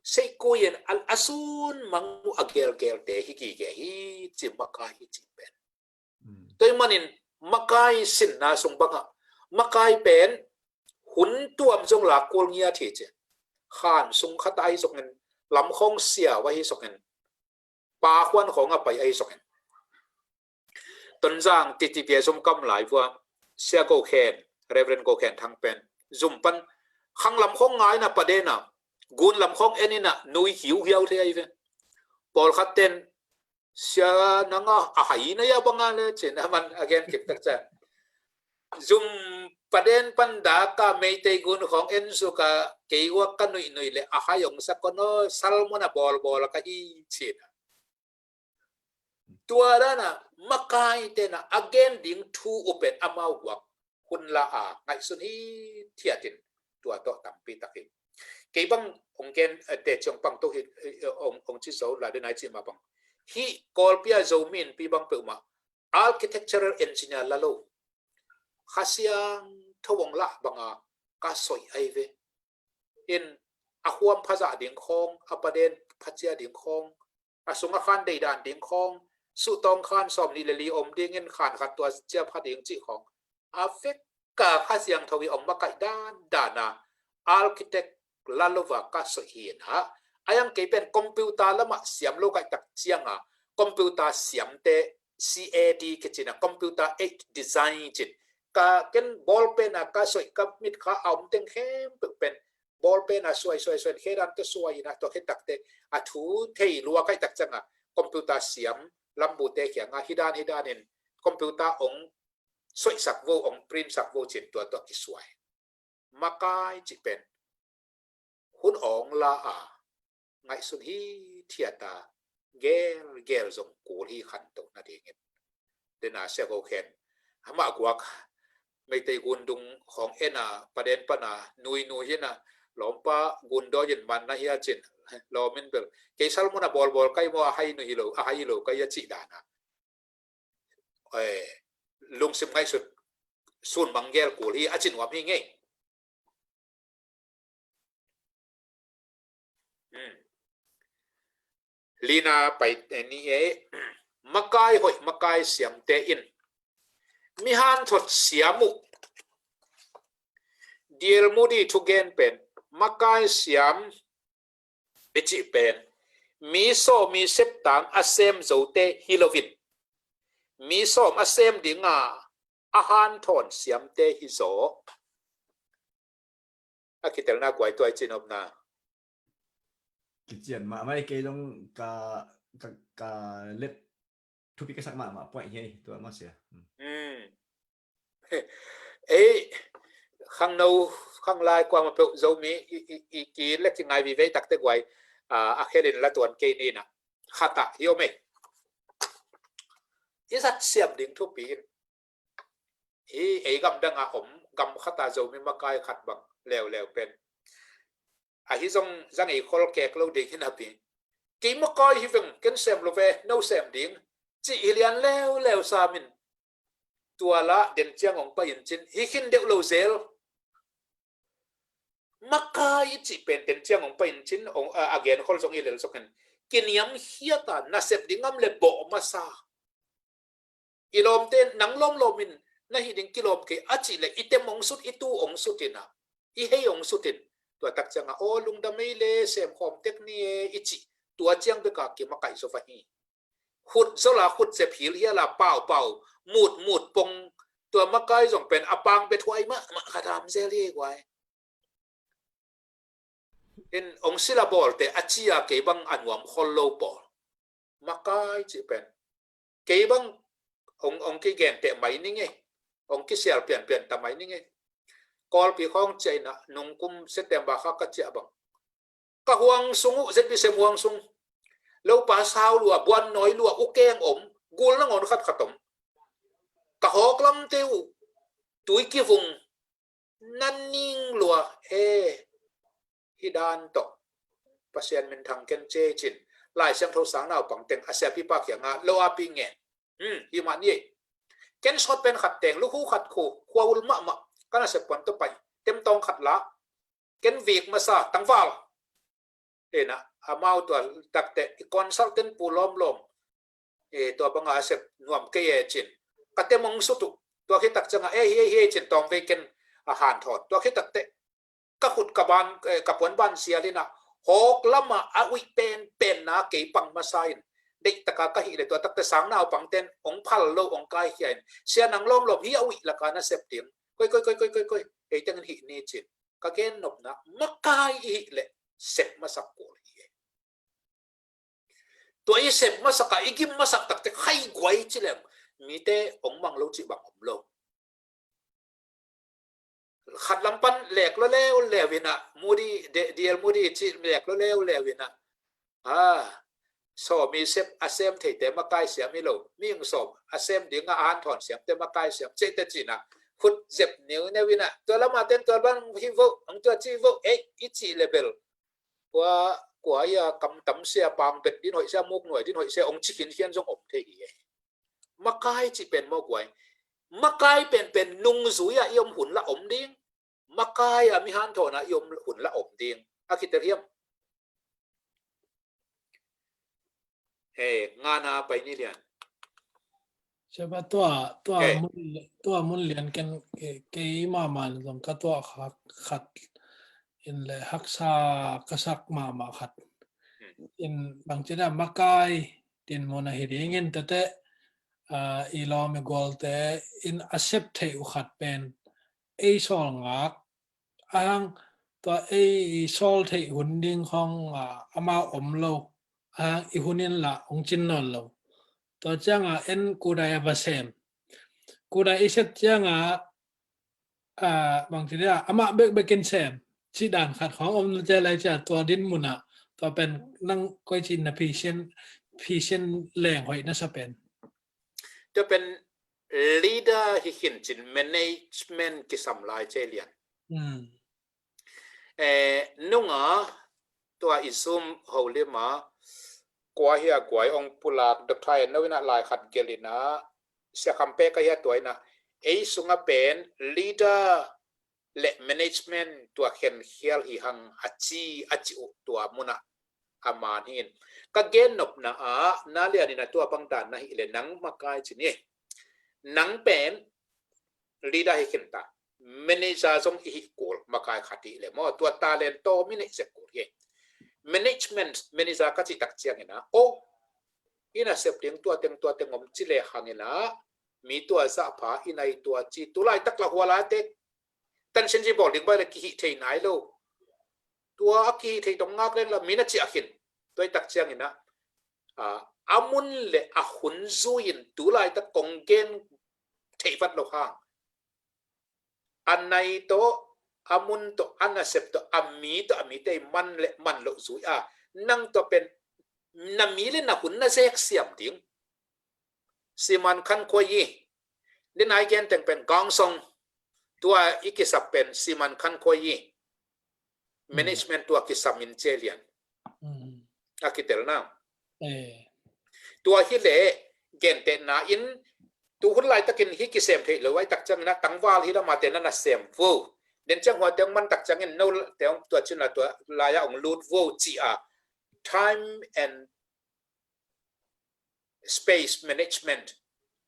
Seikui in a, a sun mang uh a gelgelte hi gige hi ci makai hi ci pen. Tua ahih manin makai sinna sung bangah makai pen hun tuam zong la kul ngiat hi ci. Khan sung khat ahi zongin lamkhong siau ahi zongin pa khuan khawng a pai ahi zongin Tonzang T T P a zum kam lai vua Sia Go Khen, Reverend Go Khen Thang pen zum pan khang lamkhong ngai na padena gun lamkhong en ina nui hiuhiau thei ahi ve. Pawlkhat ten Sia nanga a hai na ya banga le cin a man a gen kip tak ca. Zum paden pan daka Meitei gun khong en suka kei ua ka nuihnui le a hai ong sa kono salmon a bawlbawl ka hi cin. Tua dana makai tena a gen ding thu upen amau guak hun la a ngaihsun hi thiatin tua tawh tampi takin. Kei bang ong gen, eh, te ciong pang to hi, eh, ong, ong ci zo la den ai ci ma bang. Hi Kawlpi a Zomi Innpi bang peuhmah architectural engineer la lo. Kha Siangtho ong lah banga ka soih ai ve. In a huam phazah ding khawng, a paden phacia ding khawng, a sung a khan deidan ding khawng, suhtawng khan sawm nih le li om dingin khan khat tua cia pha ding cih khawng. A vek ka Kha Siangtho i ong makaih dan dana architect la lova ka soih hi na. A yang kei pen computer lama siam lo kaih tak cianga computer siamte C A D kicina computer aid design cin. Ka ken ball pen a ka soih ka mit kha a om teng khempeuh pen ball pen a suai suai suai khe dan to suai ina to khe takte a thu thei lua kaih tak cianga computer siam lambu te kianga hi dan hi danin computer ong soih sak vo ong print sak vo cin tua to kisuai. Makai cih pen hun awng la a ngaihsun hi thiata gel gel zong kul hi khantoh nadingin. Dena Sia Go Khen hama guak Meitei gundung hong ena paden pana nui nui hina lawmpa gundaw in man na hia cin lawmin bel kei salmon a bawlbawl kai maw a hai nu hi lo a hai hi lo kai a cih dana. Eh, lungsim ngaihsut sun manggel kul hi a ci nuam hi ngei. Hmm. Lina pai ni e makai hoih makai siamte in mi hanthot siam uh. D L Moody thugen pen, makai siam i cih pen mi sawm mi septang a sem zote hi loin, mi sawm a sem dinga a hanthawn siamte hi zaw. A kitelna guai tuai cinopna. Kician mahmah ei, kei zong ka, ka, ka let thupi ka sak mahmah point hi ei, tua mah sia. Hmm. Ei, khangno, khanglai kuamah peuh Zomi i, i, i ki le kingai vive takte guai, a, a khelin la tuan kei nina. Khata hi om ei. I zat siam ding thupi in. Hi ei gamdang a om, gam khata Zomi makai khat bang leuleu pen. Ahi zong zang ei khol kek lo ding hi napi. Kei makai hi veng, ken sem lo ve, no sem ding. Cih hi lian leuleu samin. Tua la den ciang ong pai in cin, hi khin deuh lo zel. Makai i cih pen den ciang ong pai in cin, ong, a, a gen khol zong i lel zok in. Kiniam hiata, nasep ding ngam le bawh masa. I lawmte nang lawmlawm in na hih ding kilawm kei a cih le i tem ong sut, i tu ong sut in a, i hei ong sut in. Tua tak cianga aw lungdam ei le sem khawm tek ni e i cih. Tua ciang beka kimakaih zo va hi. Khut zol a khut zep hil hial a pau pau mut mut pong. Tua makai zong pen a pang bet huai mahmah khat a om zel hi guai. In ong sila bawlte a cia kei bang a nuam khol lo pawl. Makai cih pen kei bang ong, ong kigenteh mai ning ei. Ong kisial pianpian ta mai ning ei. Kawlpi khawng ciah in a nungkum September kha ka ciah bang, ka huang sung uh, Z B C M huang sung, lopa sau lua, buan nawi lua, ukeng om, gul nangawn khatkhat om. Ka hawk lamte uh tui kivung, na ning lua e. Hi dan tawh Pasian minthang ken ce cin, Lai Siangtho sang naupang teng a siapipa kianga lo api ngen. Hmm, hi mah ni ei. Ken sawt pen khat teng, lukhu khat khu, khua ul mahmah, ka nasep puan tawh pai, temtawng khat la, ken vik masa, tangval. Ena, amau tua takte, i consultant pu lawmlawm. E, tua banga a sep nuam kei e cin. Ka tem ong sut uh. Tua khit tak cianga, e, hi, hi, hi, cin tawng vei ken a hanthawn. Tua khit takte, ka khut ka ban, e, ka puan ban sial in a, hawk lama a uih pen, pen na kei pang masa in. Deih taka ka hih le tua takte sang naupang ten, ong phal lo, ong kaikhia in. Sia nang lawmlawm, hi a uih laka na sep ding. Koi, koi, koi, koi, koi, koi. Ei tengin hih ni cin. Ka gen nopna, makai i hih leh sep masak kul hi e. Tua i sep masak a, i gim masak takte khai guai ci lem, mite ong mang lo cih bang om lo. Khat lam pan lek lo leuleu in a, Moody, D-, D L Moody cih lek lo leuleu in a. A, sawm i sep a sem theite makai siam hi lo. Mihing sawm a sem dinga a hanthawn siamte makai siam. Cihte cihna khut zep neuneu in a, tua lama ten tua bang hi vo, ong tua ci vo, ei, i cih le bel. Kua, kua ia kam tam sia, pang bet din hoih sia, muk nuai din hoih sia, ong ci khinkhian zong om thei hi e. Makai cih pen maw guai. Makai penpen nungzui a i om hun la om ding. Makai a mi hanthawn a i om hun la om ding. A kitel hiam? He, ngana pai ni lian. Seba tua, tua He. mun, tua mun lian ken, ke, kei mama zong ka tua kha, khat in le haksa ka sak mama khat. Hmm. In bang cina makai din mun a hi ding in tete, a, i lawm i gualte in a sep theih uh khat pen ei sawl ngak, a hang tua ei sawl theih hun ding khong, a, amau om lo, a hang i hun in la ong cin nawn lo. Tua cianga en kudai a va sem. Kudai i sep cianga, a, bang ci dia, amah bekbek in sem. Ci dan khat khong om na cia lai cia tua din muna, tua pen nang koi ci na phisian, phisian leng hoih na sa pen. Tua pen leader hi khin cin management kisam lai ce lian. Hmm. Eh, nunga tua i Zoom ho lima, kua hia guai ong pulak Doctor Aino ina lai khat gel ina, Sia Kham Pek a hia tua ina, ei sunga pen leader le management tua khenkhial hi hang a ci, a ci uh tua muna a man hin. Ka gen nopna a, na lian ina tua bang dan na hi le nang makai ci ni. Nang pen leader hi khin ta. Manager zong i hih kul, makai khat hih leh maw, tua talent tawm i neih zek kul hi. Management, manager ka cih tak ciangin ah, aw, i nasep ding tua teng tua teng om ci lehang in ah, mi tua zahpha i nai tua ci, tu laitak lah hual a te, tension ci bawl ding bai leh kihih thei nai lo. Tua a kihih thei tawh ngak leng lah mi na ciah khin. Tua i tak ciangin ah, a, a mun leh a hun zui-in tu laitak kong gen theih vat loh hang, a nai tawh, a mun tawh, a nasep tawh, a mi tawh, a mite i man leh man loh zui a, nang tua pen na mi leh na hun na zek siam ding. Siman Khan Khuai i, den ai gen teng pen Gawngsong, tua i kisap pen Siman Khan Khuai i, management tua kisam in ci lian. Mm. A kitel na. Eh. Tua hi leh, gentehna in, tu hun laitakin hih kisem theih lo, ai tak ciangin ah tangval hi lam a te na na sem vo. Den ciang hua te hong man tak ciangin no te hong tua cin la tua lai-a hong lut vo ci a. Time and space management,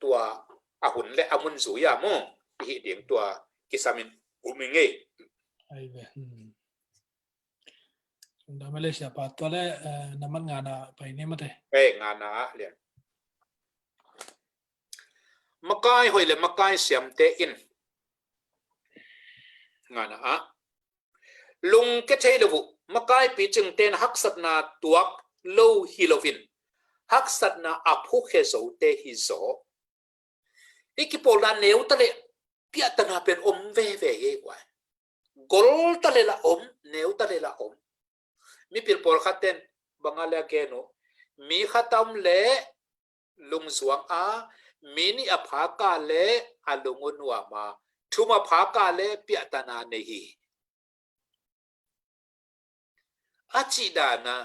tua a hun leh a mun zui a maw, i hih ding tua kisam in um i ngei. Ai ve. Hmm. Sunda Malaysia pa tua leh, eh, namat ngana pai ni mate. Eh, ngana ah lian. Makai hoih leh makai siamte in, ngana ah, lungke thei lo uh, makai picingte in haksatna tuak lo hi loin, haksatna a phukhe zote hi zaw. I kipawlna neu ta leh piahtana pen om veve hi ei guai. Gol ta leh lah om, neu ta leh lah om. Mipil pawlkhat ten bang a leh a gen uh, mi khat a om leh lungzuang a, mi nih a phak a leh a lung uh nuam a, thum a phak a leh piahtana nei hi. A cih dan a,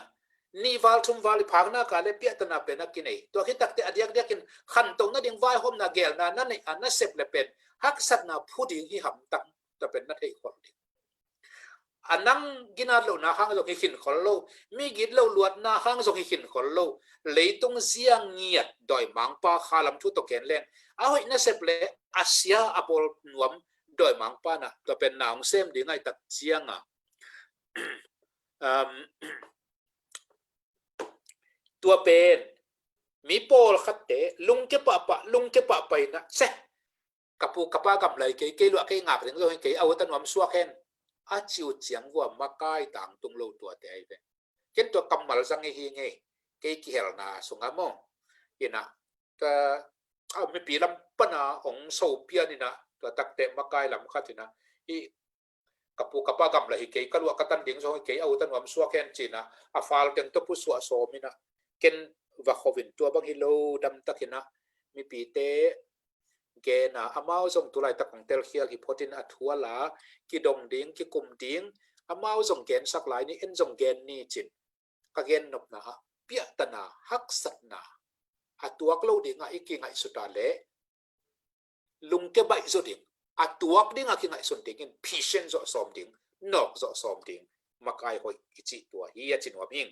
nih val thum val i phakna ka leh piahtana pen a kinei. Tua khit tak teh a diakdiakin khantohna ding vaihawmna geelna na neih a na sep leh pen haksatna phu ding hi hamtang, tua pen na theih khol ding. A nang ginat lohna hang zong hi khin khol lo, mi gitloh luatna hang zong hi khin khol lo. Leitung zia ngiat dawimangpa kha lam thu tawh gen leng, a hoih na sep leh a sia a bawl nuam dawimangpa in ah tua pen na hong sem ding ahih tak ciang a, um, tua pen mi pawlkhatte lungke pahpah, lungke pahpah in ah, se, ka pu ka pa gamla hi kei, kei luah kei ngak ding zong hi kei, a ut a nuam suak hen, a ci uh ciang vua makai tangtung lo tuate ahi ve. Ken tua kammal zang i hi ngei, kei kihelna sungah maw. In ah, tua, a, mipi lam pan a hong so pian in ah, tua tak teh makai lam khat in ah, i ka pu ka pa gamla hi kei, ka luah ka tan ding zong hi kei, a ut a nuam suak hen ci in ah, a fal teng tawh pusuah sawm in ah, ken va kho in tua bang hi lo, dam tak in ah, mipite gen a, amau zong tu laitak hong telkhial hi phot in a thu a la, kidong ding, kikum ding, amau zong gensak lai ni, en zong gen ni ci in. Ka gen nopna ah, piahtana, haksatna a tuak lo ding a i kingaihsut a leh, lungke baih zaw ding, a tuak ding a kingaihsun dingin patient zawh sawm ding, nawk zawh sawm ding, makai hoih i cih tua hi a ci nuam ing.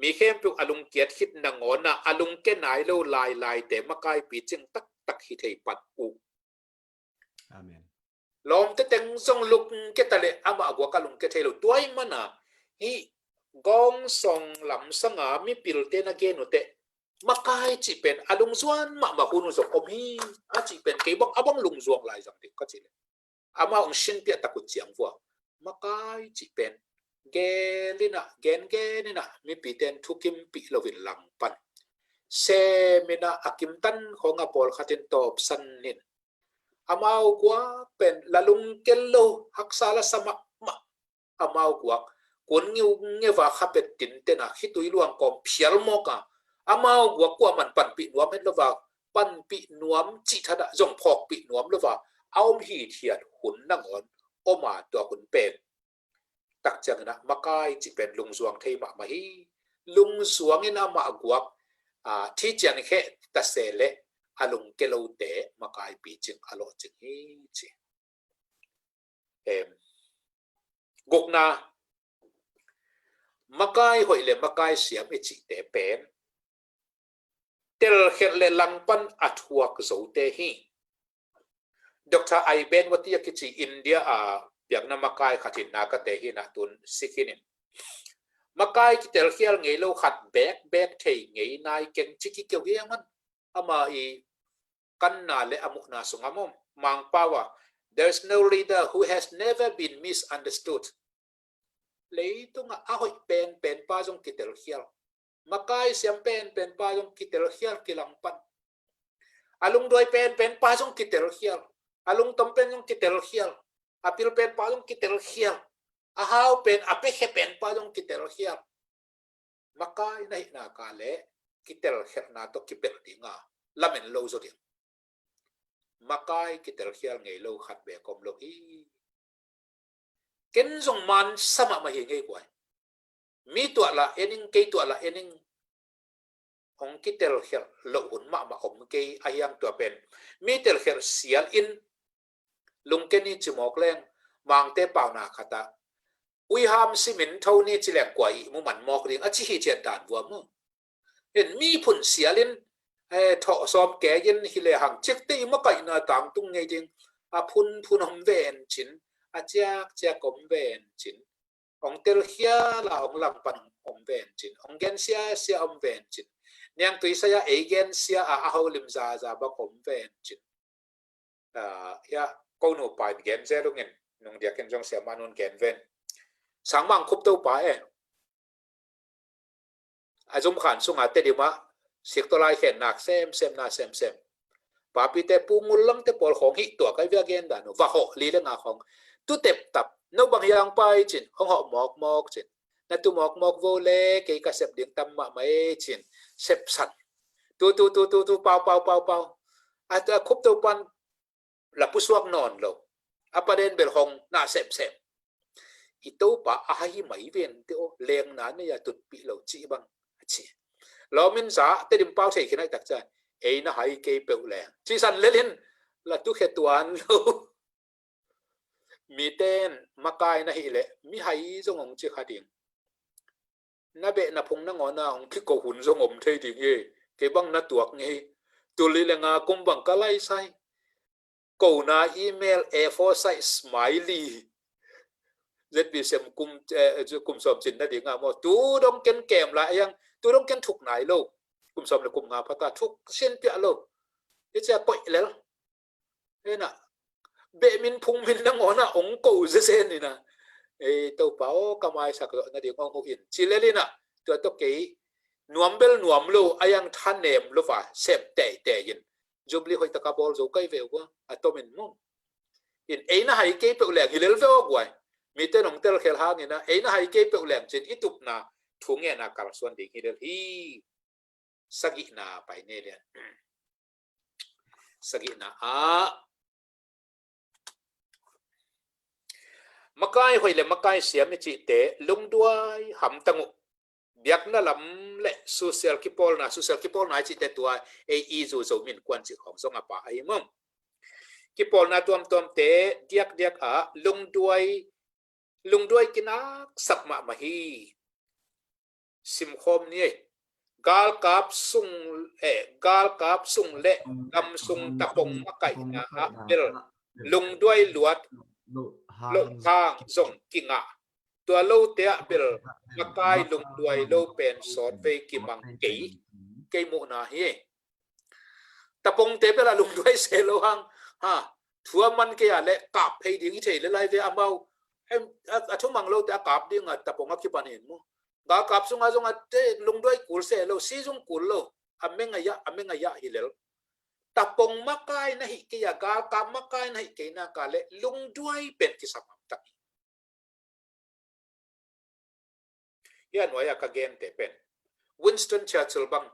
Mi khempeuh a lungkiat khit nangawn ah a lungke nai lo lailaite makai picing taktak hi thei pan uh. Amen. Lawmte teng zong lungke ta leh amah guak a lungke thei lo. Tua ahih man a, hih Gawngsong lam sang a mipilte na gen uh teh, makai cih pen a lungzuan mahmah hun uh zong om hi. A cih pen kei bang a bang lungzuang lai zang ding ka cih leh, amah hong sinpiah tak uh ciang vua, makai cih pen gel in ah, gengen in ah, mipite in thukimpih lo in langpan, sem in ah, a kimtan khawng a pawlkhat in tawpsan in, amau guak pen la lungke lo, haksa la sa mahmah. Amau guak kun ngiu ngeva kha pet tinten a, khitui luang kawm phial mawk a, amau guak kuaman panpih nuam het lo va, panpih nuam cih thadah zong phawkpih nuam lo va, a om hithiat hun nangawn om a, tua hun pen tak ciangin ah makai cih pen lungzuang thei mahmah hi. Lungzuang in amah guak, a, thi cian kheh ta se leh a lungke lote makai picing a lawhcing hi ci. Em, gukna, makai hoih leh makai siam i cihte pen telkhialh leh langpan a thuak zote hi. Doctor Iben Wati a kici India a biakna makai khat in na ka te hi na tun si khin in. Makai kitelkhial ngei lo khat bek bek thei ngei nai keng ci kikeu hi a man. Ama i kanna le a muhna sungah maw, Mangpau a, "There is no leader who has never been misunderstood." Leitungah a hoih penpen pa zong kitelkhial, makai siam penpen pa zong kitelkhial kilangpan, a lungduai penpen pa zong kitelkhial, a lungtom pen zong kitelkhial, a pil pen pa zong kitelkhial, a hau pen, a piakhia pen pa zong kitelkhial. Makai na hihna ka le kitelkhialhna tawh kipelh dinga lamen lo zaw ding. Makai kitelkhial ngei lo khat bek om lo hi. Ken zong man sa mahmah hi ngei guai. Mi tuah lah ening, kei tuah lah ening. Hong kitelkhialh loh hun mahmah om kei a hiang tua pen. Mi telkhialh sial in lungken i ci mawk leng, Mangte pauna khat ah, "Uiham simin tho ni ci leng kua i muman mawk ding," a ci hi ciat dan vua mu. En mi phun sialin, eh, thawh sawm kegin hi le hang cikte i makaihna tangtung ngei ding. A phunphun om ven cin, a ciakciak om ven cin. Hong telkhial a hong langpan om ven cin, hong gensia sia om ven cin. Niangtui saya ei gensia a a holim zaza bak om ven cin. Ah, ya, ko nu pa in gen zel ungin, nung diakin zong siamah nun gen ven. Sangmang Khup Topa e. A zumkhan sunga Tedim ah siktolai khen nak semsem na semsem. Papite pu ngul langte pawl khawng hih tua kai via gen dan uh. Va hawh li le nga khawng. Tu tep tap, no bang hiang pai cin, hong hawh mawk mawk cin. Na tu mawk mawk vo le, kei ka sep ding tam mahmah e cin. Sep san. Tu, tu, tu, tu, tu, pau, pau, pau, pau. A, a Khup Topan la pusuak nawn lo. A paden bel hong na semsem. I Topa a hai mai ven te aw, lengna nei a tutpih lo cih bang a ci. Lawmin za Tedim pau thei khin ai tak cian, "Ei na hai kei peuh leng," ci san lelin la tukhia tuan lo. Miten makai na hih leh mi hai zong hong ci kha ding. Na beh na phung na ngawna hong kiko hun zong om thei ding hi. Kei bang na tuak ngei. Tul li le nga kum bang ka laisai. Kona email A four size smiley. Z B C M kum, eh, kum sawm cin na ding a maw. Tu dong ken kem lai a yang, tu dong ken thuk nai lo. Kum sawm le kum nga phata thuk sin piah lo. I cia koih lel. Ena, beh min phung min na ngawna ong ko zesen ina. Ei, Topa aw, ka maisak zawh nading ong huh in. Ci lel ina, tua tawh kei nuam bel nuam lo, a yang thanem lo va, sem teitei in. Jubilee hoih taka bawl zo kai ve ua, a tomin mong. In ei na hai kei peuh leng hi lel ve aw guai. Mite nong telkhel hang ina, ei na hai kei peuh leng cin i tupna thu ngena kalsuan ding hi lel hi. Sagihna pai ne lian. Sagihna ah makai hoih le makai siam i cihte lungduai hamtang uh. Biakna lam le social kipawlna, social kipawlna i cihte tua ei i zu zo min kuan cih khawng zong a pa ahi mong. Kipawlna tuamtuamte diakdiak ah lungduai, lungduai kinaksak mahmah hi. Simkhawm ni ei. Galkap sung, eh, galkap sung le gam sung tapong makaihna ah bel lungduai luat loh hang zong kingah. Tua lote ah bel makai lungduai lo pen sawt vei kimang kei, kei muhna hi. Tapongte bel a lungduai se lo hang, ha, thua man kei a le kap phei ding hi thei le lai ve amau. Em, a, a thumang lote a kap ding a tapong a kipan in mu. Galkap sunga zong a te lungduai kul se lo, si zung kul lo. A mengaya, a mengaya hi lel. Tapong makai na hi kei a, galkap makai na hi kei na ka le lungduai pen kisam hamtang hi. Hi a nuai a ka gente pen Winston Churchill bang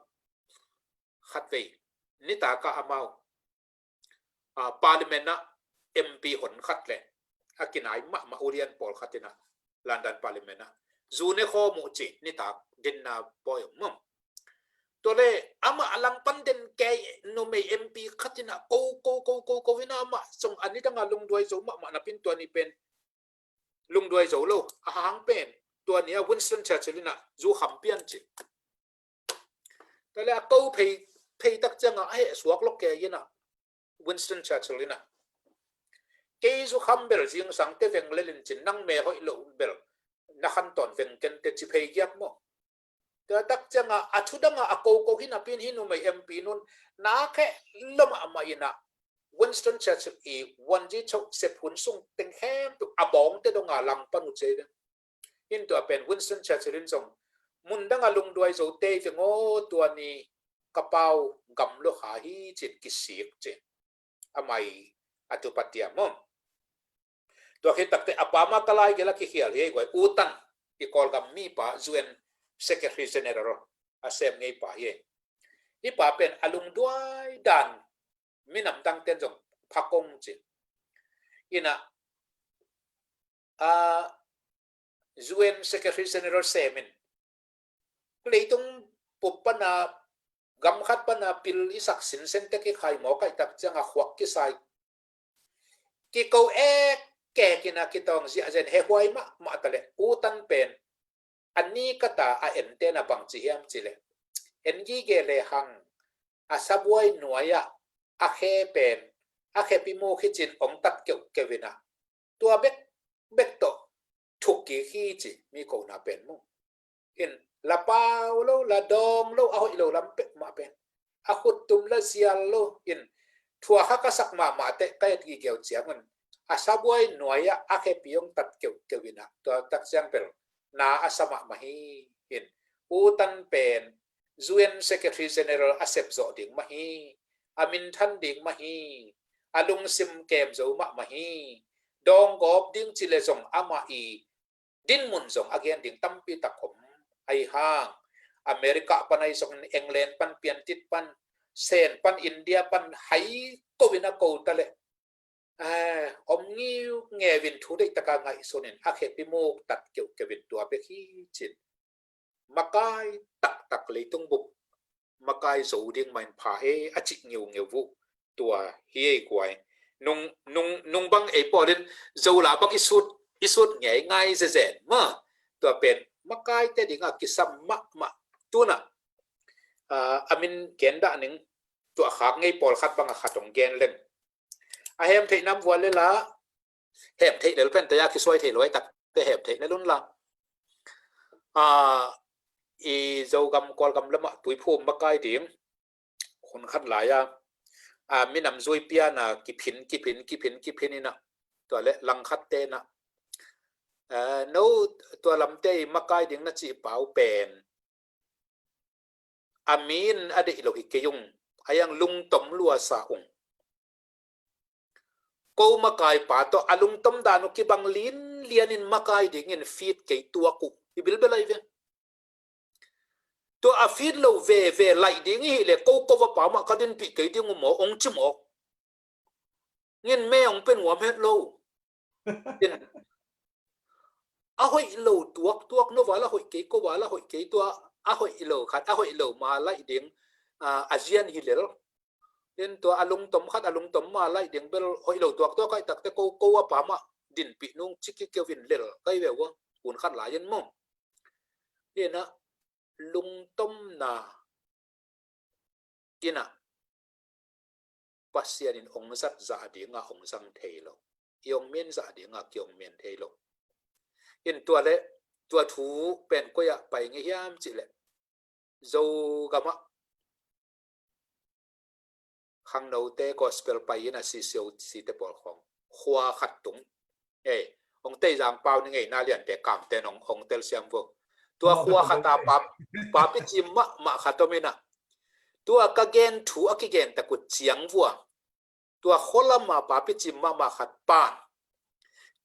khat vei nitaka amau, ah, Parliament ah M P hon khat le a kinai mahmah ulian pawl khat ina London Parliament ah zu ne khawm uh ci nitak dinna pawi om mong. Tua le amah a langpan den kei numei M P khat ina ko ko ko ko ko ina amah song a nidanga lungduai zo mahmah napin tua ni pen lungduai zo lo, a hang pen tua nia Winston Churchill ina zu kham pian ci. Tua le a ko phei, phei tak cianga a heh suak lok kei ina Winston Churchill ina Kei zu kham bel zingsang te veng lel in cin, nang me hoih lo bel na khan tawn veng ken te ci phei giap maw? Tua tak ciangah a thu dangah a koko hi napi in hih numei M P nun na kheh lo mahmah in ah Winston Churchill i vuanzi choh sep hun sung teng khempeuh a bawngte donga langpan uh ci ei ve. Hih tua pen Winston Churchill in zong mun dangah lungduai zo tei veng aw, tua ni ka pau gam lua kha hi cin kisik cin. Amah i a tupa tia maw? Tua khit takte a pa mah ka lai gel a kikhial hi ei guai, U Tan, i Kawlgam mipa, U N Secretary General a sem ngei pa hi ei. Hih pa pen a lungduai dan minam dangten zong pha kong cin. Inah, a, U N Secretary General semin leitung pup pana, gam khat pana pil i sak sinsen te kikhai mawk ahih tak ciangah khuak kisai kiko ek kek inah kitawng ziahzen hehuai mahmah ta leh U Tan pen a ni kata a ente na bangci hiam ci leh, en gige le hang, a sabuai nuai-ah a khe pen a khepi muk hi cin ong tat keuhkeuh inah tua bekbek tawh thuk kik hi ci mi kona pen maw? In la pau lo, la dawng lo, a hoih lo lam peuhmah pen a khuttum la zial lo in, thuakha ka sak mahmah teh ka et gigeu ciangun a sabuai nuai-ah a khepi ong tat keuhkeuh inah tua tak ciang bel na a sa mahmah hi. In U Tan pen U N Secretary General a sep zawh ding mah hi. A minthan ding mah hi. A lungsim kem zo mahmah hi. Dawng gawp ding ci le zong amah i dinmun zong a gen ding tampi tak om. Ahi hang America pan ahi zongin, England pan, piantit pan, sen pan, India pan hai ko in a ko ta leh, eh, om ngiu ngeu in thu deih taka ngaihsun in a khepi muk tat keuhkeuh in tua bek hi cin. Makai taktak leitung bup makai zo ding mah in pha e a cih ngiungeu uh tua hi ei guai. Nung, nung, nung bang ei pawlin zo la bang i sut, i sut ngei ngai zezen mah. Tua pen makai te dingah kisam mahmah. Tunah, ah, a min gen dah ning, tua khak ngei pawlkhat bangah khat ong gen leng. A hem theih nam vua lela, hem theih lel pen taya kisuai thei lo ai tak te hem theih lel un la. A, i Zogam Kawlgam lamah tuiphum makai ding hun khat lai-a, a, minam zui piana kiphin, kiphin, kiphin, kiphin inah, tua le langkhat tenah, a, no tua lamte i makai ding na cih pau pen a min a deih lo hi kei ung, a iang lungtom luasa ung. Ko makai pa tawh a lungtom dan uh kibang linlian in makai dingin fit kei tuak uh i bilbel ai ve. Tua a fit lo veve laih ding i hih le ko ko va pa mah ka dinpih kei ding uh maw ong ci mawk. Ngin me ong pen uam het lo. In a hoih lo tuaktuak, no val a hoih kei, ko val a hoih kei, tua a hoih lo khat a hoih lo ma laih ding, a, a zian hi lel. In tua a lungtom khat a lungtom ma laih ding bel hoih lo tuaktuak ai takte ko ko a pa mah dinpih nung ci kikeu in lel kai ve ua. Hun khat lai in maw? Inah lungtomna inah Pasian in ong zat zah dinga ong zang thei lo. I ong men zah dinga ki ong men thei lo. In tua le tua thu pen koi-ah pai ngei hiam cih leh, Zogamah khangnote gospel pai in a sisio site pawl khawng khua khat tung. Ei, ong Teizang pau ni ngeina liante kamte nong ong telsiam vo. Tua khua khata pa, papi cim mahmah khat om inah, tua ka gen thu a kigen takut ciang vua. Tua kholama papi cim mahmah khat pan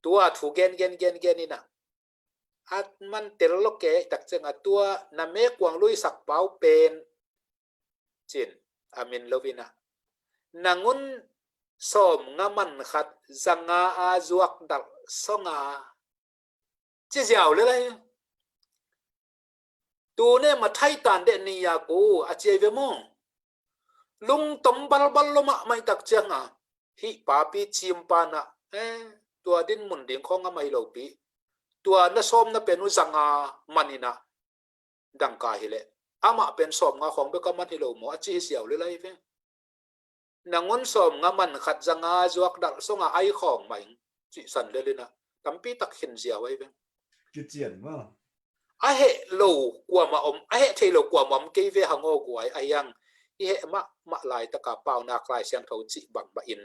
tua thu gen gen gen gen inah, a man tel lo kei tak ciangah tua na mekuang luisak pau pen cin a min lo inah, nangun sawm nga man khat zanga a zuak dalh songa ci ziau le lai. Tune ma thaitan deh ni a ku a ciai ve maw? Lungtom balbal lo mahmah i tak cianga hih papi cim panah, eh, tua dinmun ding khawng a mai lopi, tua na sawm na pen uh zanga man inah dangka hileh amah pen sawm nga khawng bek a man hi lo maw a ci hi ziau le lai ve. Nangun sawm nga man khat za nga zuak dalh song a ai khawng mah ing, cih san lel in ah tampi tak khin ziau ai veng. Kician maw? A heh lo kuamah om, a heh thei lo kuamah om kei ve hang aw guai, a hiang i heh mahmah laitak a Paunak Lai Siangtho cih bangmah in,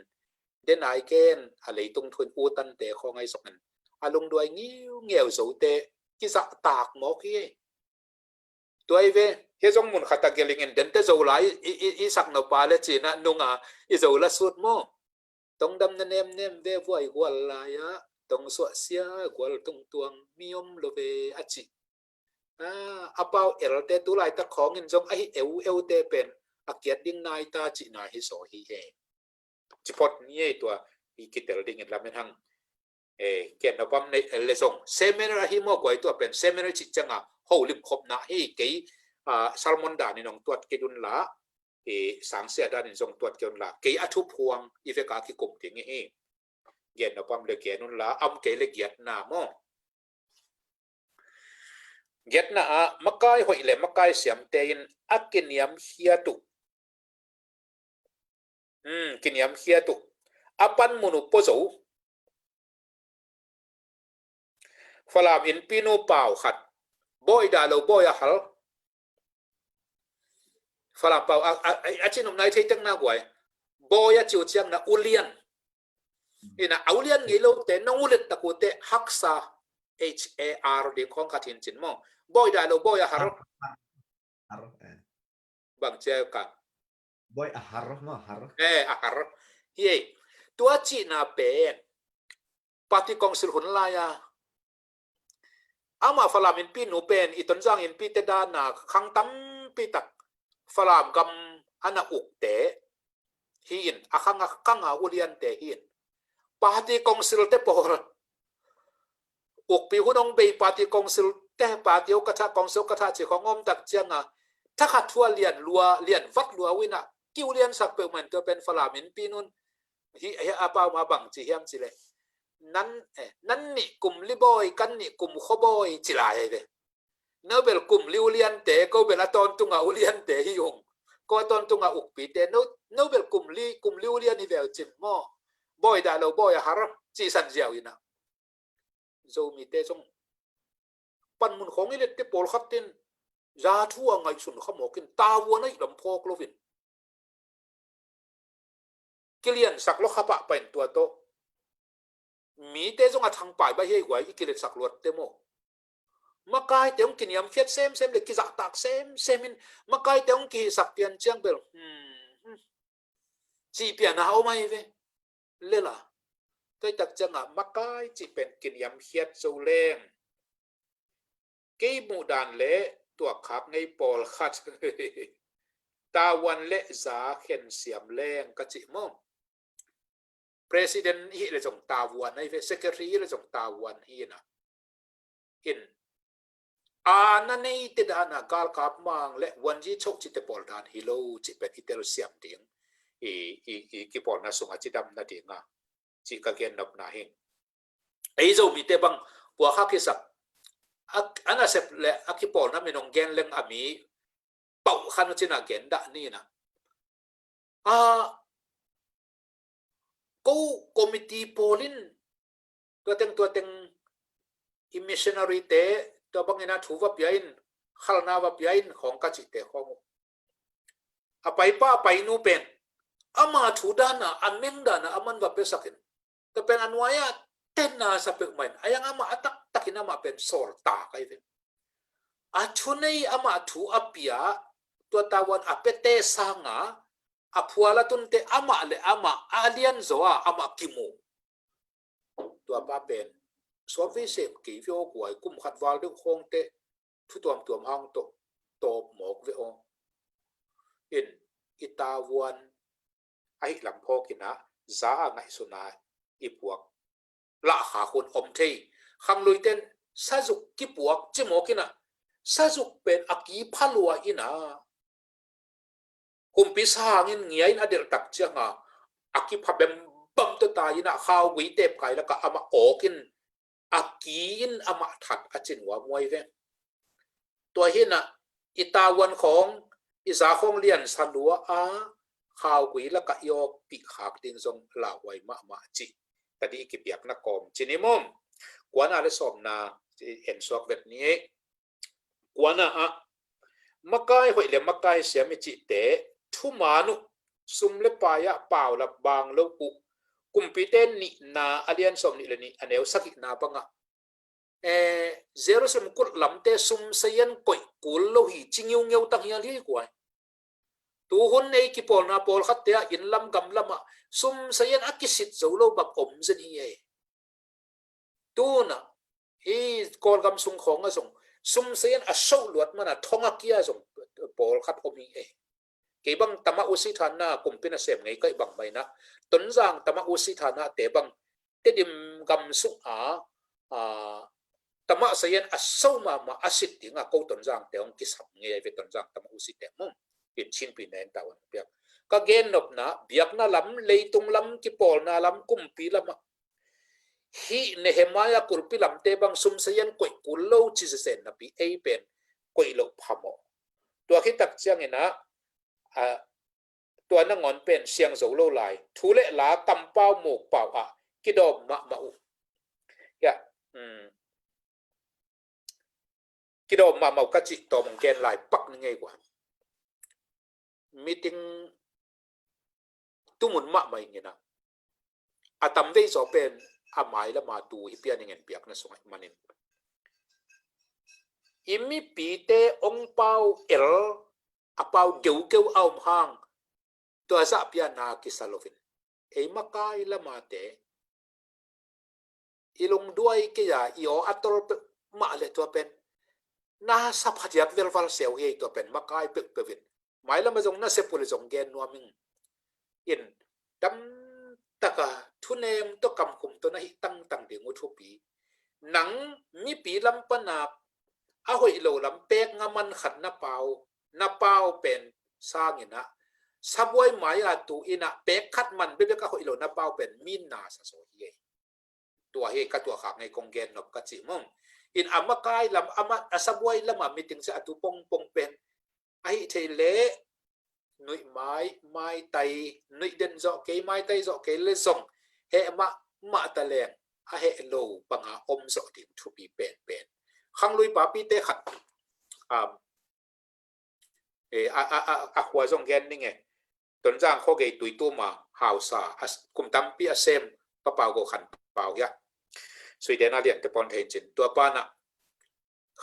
den ai ken a leitung thu in u tante khawng ai zong in a lungduai ngiungeu zote kizahtak mawk hi. Tua hi ve, hia zong mun khat a gelingin dente Zolai i, i, i sak no pa le cina nunga i Zola sut maw? Tongdam na nemnem ve vuai gual lai-ah, tong suahsia gual tungtuang mi om lo ve a cih. A, a pau elte tu laitak khawngin zong ahi eu eute pen a kiat ding nai ta cihna hi zaw hi he. Ci phot ni ei tua i kitel dingin lamen hang. Eh, ken na pam nei le zong seminar ahi maw guai, tua pen seminar cih cianga holim khopna hi kei, ah, sermon danin hong tuat kei dun la, eh, sangsia danin zong tuat kei un la, kei a thuphuang i veka kikum ding hi. Gen na pam le gen un la, am kei le giatna maw? Giatna ah makai hoih le makai siamte in a kiniamkhiat uh. Hmm, kiniamkhiat uh. A panmun uh pua zo. Falam Innpi nu pau khat. Bawi dah lo, bawi a hal. Falam pau a, a, a, a cinum nai thei tekna guai. Bawi a ciu ciang na ulian. Ina a ulian ngei lo te, nong ulet tak uh te haksa, H A R ding khawng khat hin cin maw? Bawi dah lo, bawi a har. Har, eh. Bang cia ka. Bawi a har maw, har. Eh, a har. Hi ei. Tua cihna pen. Party Council hun lai-a. Amah Falam Innpi nu pen, i Tonzang Innpi te dana khang tampi tak Falam gam ana ukte hi in, a khang a khang a uliante hi in. Party Council te pawl. Ukpi hun hong bei Party Council te, party hong ka tha, Council hong ka tha ci khong om tak cianga. Thakhat thua lian lua, lian vat lua uh ina. Kiu lian sak peuh man tua pen Falam Innpi nun. Hi, hi a pau ma bang ci hiam ci le. Nan, eh, nan nih kum li bawi, kan nih kum khuabawi ci lai ve. No bel kum li uliante, ko bel a tawntunga uliante hi ung. Ko a tawntunga ukpite, no, no bel kum li, kum li ulian hi veu cin maw? Bawi dah lo, bawi a har, ci san ziau ina. Zomite zong panmun khawng i lette pawlkhat in za thu a ngaihsun kha mawkin tavuan a ih lam phawk loin kiliansak lo kha pahpah in tua tawh mite zong a thangpai ba hiai guai i kiliansak luatte maw? Makaite hong kiniamkhiat semsem le kizahtak semsem in makaite hong kihihsak pian ciang bel, hmm, hmm. Cih pian a om ai ve. Lela. Tuaitak cianga makai cih pen kiniamkhiat zo leng. Kei muhdan le tuakkhak ngei pawlkhat. Tavuan le za khen siam leng ka cih maw? President hi le zong tavuan ai ve, secretary hi le zong tavuan hi na. In. A na nei te dana galkap mang le wanji chok ci te pawl dan hi lo ci pen i tel siam ding. I, i, i kipawlna sunga ci dam na dinga. Ci ka gen nopna hing. Ei Zomite bang kua kha kisak. A, a nasep le a kipawlna min hong gen leng a mi pauh khan uh cina gen dah ni na. A, ko committee pawl in tua teng, tua teng i missionary te tua bangin a thu va pia in, khalna va pia in khawng ka cihte khawng uh. A paipa a painu pen ama thu dana, a meng dana a man va piasakin. Tua pen a nuai-ah tenna sa peuhmah in, a yang amah a taktakin amah pen sawltak ai ve. A thu nei amah thu a pia, tua tavuan a piate sanga, a phual a tunte amah le amah a lian zaw a amah kimu. Tua pa pen suak vei sem kei ve aw guai, kum khat val deuh khawngte thu tuamtuam hang tawh tawp mawk ve aw. In i tavuan ahi lam phawk ina za a ngaihsuna i puak lahkhak hun om thei. Khangluiten sazuk kipuak ci mawk ina sazuk pen a kipha lua ina humpi sangin ngiain a delhtak cianga a kipha bembam tawh tai ina khaugui tepkai laka amah awkin a ki in amah that a cin uam uai ve. Tua hina i tavuan khawng i za khawng liansa lua a khaugui lakah i awkpih khak ding zong lauhuai mahmah cih tadi i kipiakna kawm ci ni maw. Kuana le sawmna en suak vet ni ei. Kuana ah makai hoih le makai siam i cihte thuman uh, sum le pai ah paulap bang lo uh. Kumpite nihna a lian sawm nih le nih a neu sagihna bangah, eh, Jerusalem kulh lamte sum sayan koih kul lo hi ci ngiungeu tang hial hi kuai. Tuhun ei kipawlna pawlkhatte ah inn lam gam lamah sum sayan a kisit zo lo bang om zen hi ei. Tuna hi Kawlgam sung khawng a zong sum sayan a soh luat mana thong a kia zong pawlkhat om hi ei. Kei bang tama usi thana kumpi nasem ngei kaih bang maina Tonzang tama usi thana te bang Tedim gam sung a, a, tama sayan a so mama a sit dinga ko Tonzang te hong kisam ngei ve Tonzang tama usi te mung. Kin chinpi nen tawan piak. Ka gen nopna biakna lam, leitung lam, kipawlna lam, kumpi lama hi Nehemiah kulpi lamte bang sum sayan koih kul lo ci sesen napi ei pen koih lo phamo. Tua khitak ciangina, a, tua nangawn pen siang zo lo lai thu le la kampau mukpau ah kidawm mahmah uh. Ya, um, kidawm mahmah uh ka cih tawm gen lai pak ni ngei kua. Meeting tumun mahmah ingina a tam vei zaw pen a mai lama tu hi pian ingen piakna sungah manin i mipite ong pau el a pau geugeu a om hang tua zah pianna kisa lovin ei makai lamate i lungduai kei a i aw a tol peuh mah le tua pen na sa phadiak velval seu hi ei tua pen makai peuhpeuh in mailama zong na sepul zong gen nuam ing in dam taka thunem to kamkhum to na hi tangtang ding uh thupi nang mipi lam pana a hoih lo lam pek nga man khat na pau na pau pen sangina sabuai mai a tu ina pek khat man bebek a hoih lo na pau pen min na sa so hi ei. Tua hi ka tua khak ngei kong gen nop ka cih mong in a makai lam a sabuai lama meeting se a tu pongpong pen ahi thei le nuih mai maitai nuih den zawh kei maitai zawh kei le zong heh mah mah ta leng a heh lo panga om zawh ding thupi penpen khanglui papite khat um, e, a, a, a, a khua zong gen ning e Tonzang khuagei tuituma hausa kum tampi a sem papau go khan pau hia. Sweden a lian te pon thei cin tua pana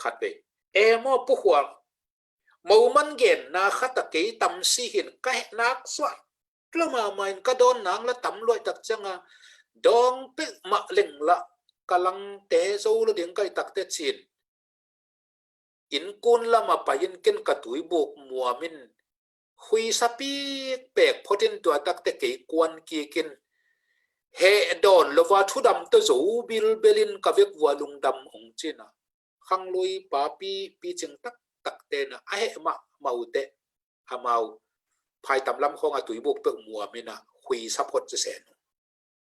khat vei e maw puhual moman gen na khat a kei tamsi hin ka heh nak suah lama main ka dawn nang la tam luai tak cianga dawng peuh mah leng la ka langte zo lo ding kai takte cin innkun lama pai in ken ka tuibuk muamin huisa pikpek photin tua takte kei kuan kikin heh dawn lova thudam to zo bilbelin ka vek vua lungdam ong cina khanglui papi picing taktak tena a heh mah maute amau phaitam lam khawng a tuibuk peuh muamina huisa phot cisen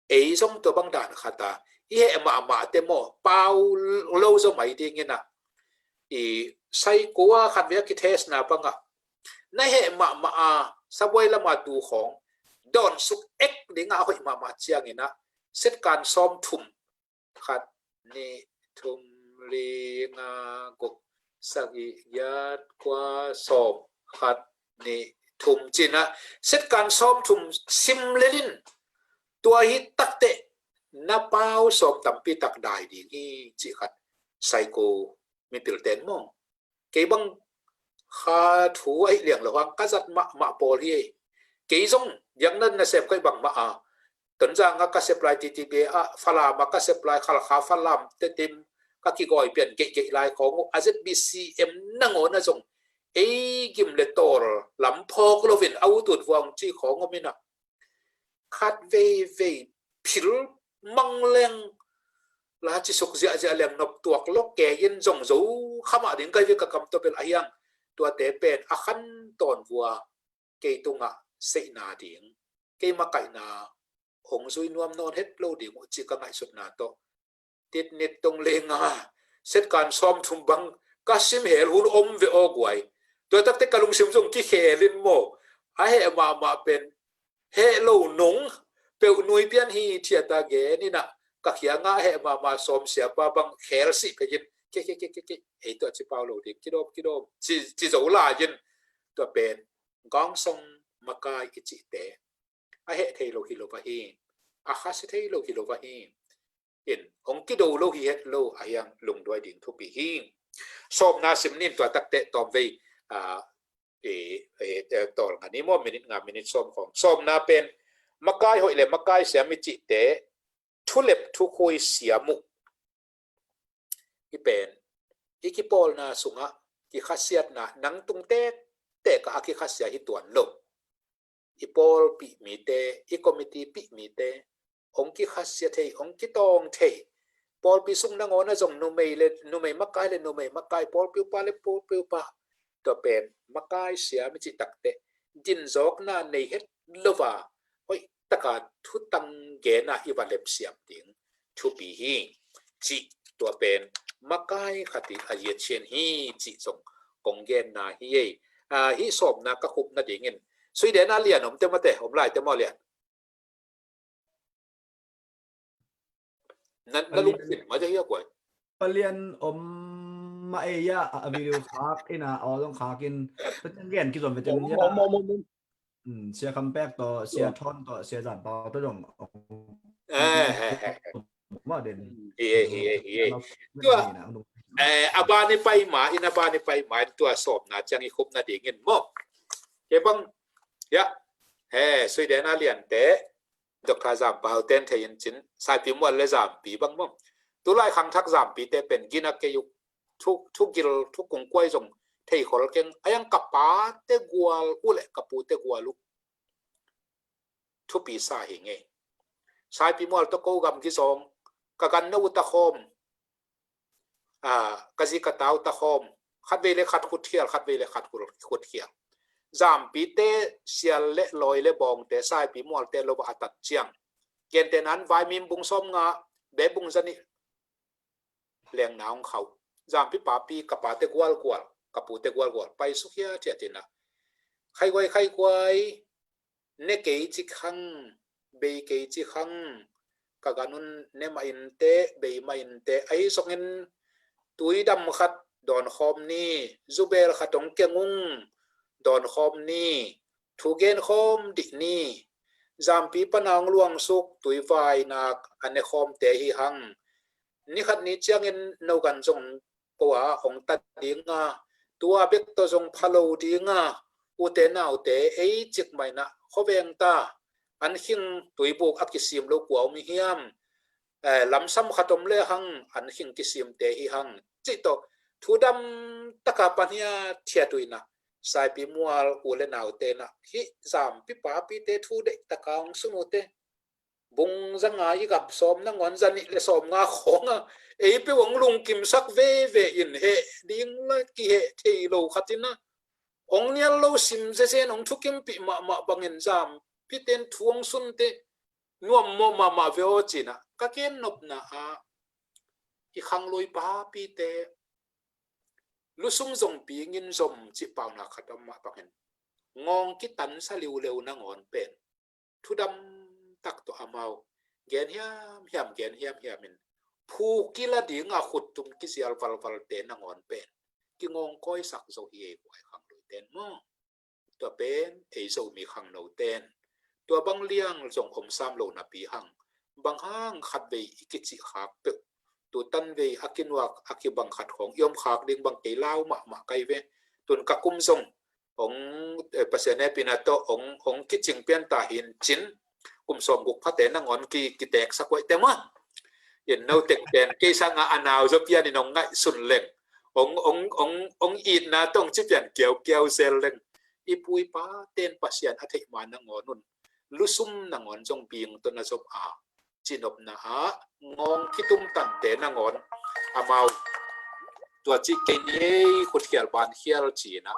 ei zong tua bang dan khata i heh mahmah te maw pau lo zo mai dingina i saikua khat vei a kithesna banga na heh mahmah a sabuai lama tu khawng dawnsuk ek dinga a hoih mahmah ciangina setkan sawm thum khat nih thum li nga guk sagih giat kua sawm khat nih thum cina setkan sawm thum sim lelin tua hi takte na pau sawm tampi tak dai ding hi cih khat saiko mipil ten maw kei bang kha thu ahi liang lo hang ka zat mahmah pawl hi ei kei zong biakna nasem kai bang mah a Tonzang a ka sep lai T T B a Falam a ka sep lai Khalkha Falam Tedim ka kigawi pian geihgeih lai khawng uh a Z B C M nangawn a zong ei gim le tawl lam phawk lovin a utut vuang ci khawng om ina khat veivei phil mang leng la ci suk ziahziah leng nop tuak lok ke in zong zo khamah ding kai ve ka kam to bel a hiang tuate pen a khan tawn vua kei tungah seihna ding kei makaihna hong zui nuam nawn het lo ding uh ci ka ngaihsutna tawh titnit tong lenga setkan sawm thum bang ka sim hel hun om ve aw guai tua takte ka lungsim zong kikhel in maw a heh mahmah pen heh lo nung peuh nui pian hi thiata gen inah ka khia ngah heh mahmah sawm siapa bang khel sih phekin ke ke ke ke ke ei tuah ci pau lo ding kidawm kidawm ci zo lai in tua pen gangsong makai i cihte a heh thei lo hi lo va hi, a khasia thei lo hi lo va hi. In hong kido lo hi het lo a hiang lungduai ding thupi hi. Sawmna sim nin tua takte tawmvei a e, e, e, tawlnga ni maw minit nga minit sawm khawng sawmna pen makai hoih le makai siam i cihte thulep thukhui siam uh. I pen i kipawlna sungah kikhasiatna nang tung tektek ah a kikhasia hi tuan lo. I pawlpih mite, i committee pih mite hong kikhasia thei, hong kitawng thei. Pawlpi sung nangawn a zong numei le numei makai le numei makai, pawlpi upa le pawlpi upa, tua pen makai siam i cih takte dinzawkna nei het lo a hoih taka thutang gena i va lemsiam ding thupi hi. Cih tua pen makai khat i a ziachian hi cih zong kong genna hi ei. Hih sawmna ka khup nadingin suidena lian om te mate om lai te maw lian? Na lungsim ma ja hi a kuai. Palian om ma ei a video khak ina aw zong khak in. Gen kizom ve te. Sia Kham Pek tawh Sia Thawn tawh Sia Zam Pau tawh zong. Tua a ban i pai ma in a ban i pai ma in tua sawmna ciang i khup nadingin maw? Kei bang ya he suidena liante Doctor Zam Pau ten thei in cin Saipi Mual le Zampi bang maw? Tulai khangthak Zampi te pen gina kei uh. Thu gil thu kungkuai zong thei khol keng a yang ka pa te gual uh le ka pu te gual uh. Thupi sa hi ngei. Saipi Mual tawh ko gam kizawng ka gan na uh ta khawm. Ka zi ka tau ta khawm. Khatvei le khat khutkhial, khatvei le khat khutkhial. Zampite sial le lawi le bawngte Saipi Mualte lo a tat ciang. Gentehna in Vaimim bung sawm nga, be bung zanih lengna hong khauh. Zampi papi ka pate gualgual, ka pute gualgual pai sukhiat hiat inah. Khaiguai khaiguai, ne kei cik hang, bei kei cik hang, ka ganun ne mah inte, bei mah inte, ahi songin tuidam khat dawnkhawm ni, zubel khat hong keng ung, dawnkhawm ni, thu genkhawm dih ni. Zampi pana hong luangsuk tuivainak a nekhawmte hi hang. Nikhat ni ciangin no gan zong ko a hong ta dinga, tua bek tawh zong phalo dinga, ute naute ei cik mainah khuaveng ta, an khing tuibuk a kisim lo kua om hiam? Lamsam khat om le hang an khing kisimte hi hang. Cih tawh thudam taka pahniat thiat uh inah Saipi Mual u le naute inah hih Zampi papite thu deih taka hong sun ute. Bung zanga i gap sawm nangawn zanih le sawm nga khawnga ei peuh hong lungkimsak veve in heh ding la kiheh thei lo khatinah hong nial lo sim zezen hong thukimpih mahmah bangin Zampiten thu hong sunte nuam mawh mahmah ve aw cinah ka ken nopna ah i khanglui papite lusum zong pingin zom cih pauna khat om mah bangin ngawng kitansa liuleu nangawn pen thudam tak tawh amau gen hiamhiam gen hiamhiam in phu kila dinga khuttum kizial valvalte nangawn pen kingawngkawisak zo hi ei kuai khangluiten maw? Tua pen ei Zomi khangnoten tua bang liang zong om sam lo napi hang bang hang khatvei i kicih khak peuh tutan vei a kinuak a kibang khat khawng i om khak ding bang kei lau mahmah kai ve. Tun ka kum zong hong Pasian hehpihna tawh hong kicing pian ta hi in cin kum sawm guk phate nangawn kiteksak uaih te maw? In no teng pen kei sanga a nau zaw pianin hong ngaihsun leng hong itna tawh hong ci pian kiaukiau zel leng i pu i paten Pasian a theih ma nangawn un lusum nangawn zong bing tawh na zom a cinopna ah ngawng kitumtante nangawn amau tua cih kei ni ei khutkhial bankhial cinah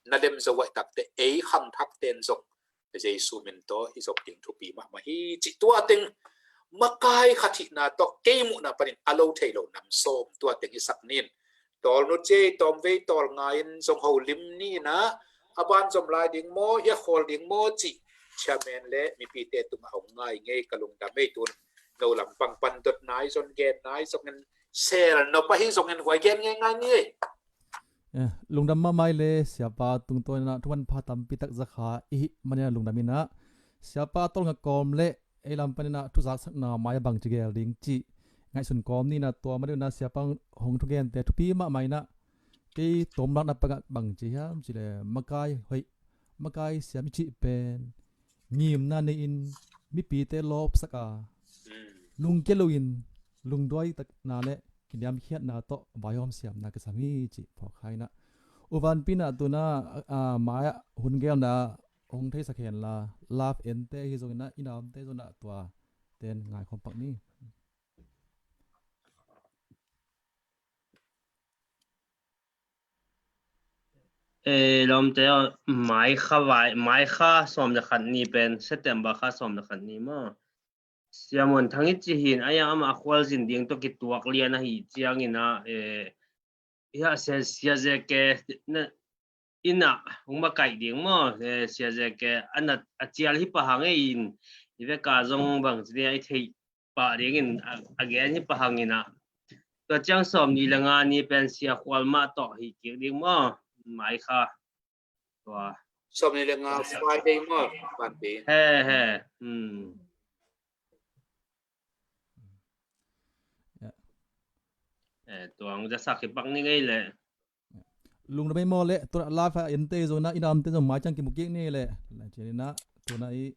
na dem zo uaih takte ei khangthakten zong Jesu min tawh i zop ding thupi mahmah hi cih tua teng makai khat hihna tawh kei muhna panin a lo thei lo nam sawm tua teng i sak nin tawlnu ciei tawmvei tawlnga in zong holim ninah a ban zom lai ding maw hiakhawl ding maw cih chairman le mipite tungah hong ngai ngei ka lungdam ei. Tun no lampang pan dot nai zong gen nai zong in sel no pa hi zong in huai gen ngei ngai ni ei. Eh, lungdam mahmah ei le siapa tungtawn inah thuman pha tampi tak zakha i hih maninah lungdam inah siapa tolnga kawm le ei lam paninah thuzaksakna mai a bangci gel ding cih ngaihsun kawm ninah tua maninah siapa hong thugente thupi mahmah inah kei tomlakna pangah bangci hiam cih le makai hoih makai siam i cih pen ngimna nei-in mipite lawpsak a lungkia loin lungduai takna le kiniamkhiatna tawh vaihawm siamna kisam hi cih phawk kha inah uvanpi inah tunah a, a, mai-ah hun gelna hong theisak henla love ente hi zonginah i namte zonginah tua ten ngaikhawm pak ni. E, lawmte aw, mai kha vai mai kha sawm le khat ni pen September kha sawm le khat ni maw? Siamuan thangit ci hin a iang amah a khualzin ding tawh kituak lian ahi ciangin ah e, i hah sia sia zeke na ina hong makaih ding maw? E, sia zeke ana a cial hi pahang e in i veka zong bang ci ding a i theih pah dingin a, a gen hi pahang inah tua ciang sawm ni le nga ni pen sia khual mah tawh hi kik ding maw? Mai kha tua sawm ni le nga Friday maw? Panpi he he hmm. Eh, tuang jasak hi pak ni ngei le lungdam ei maw le tua love ente zong inah i namte zong mai ciang kimu kik ni le la cian inah tuna i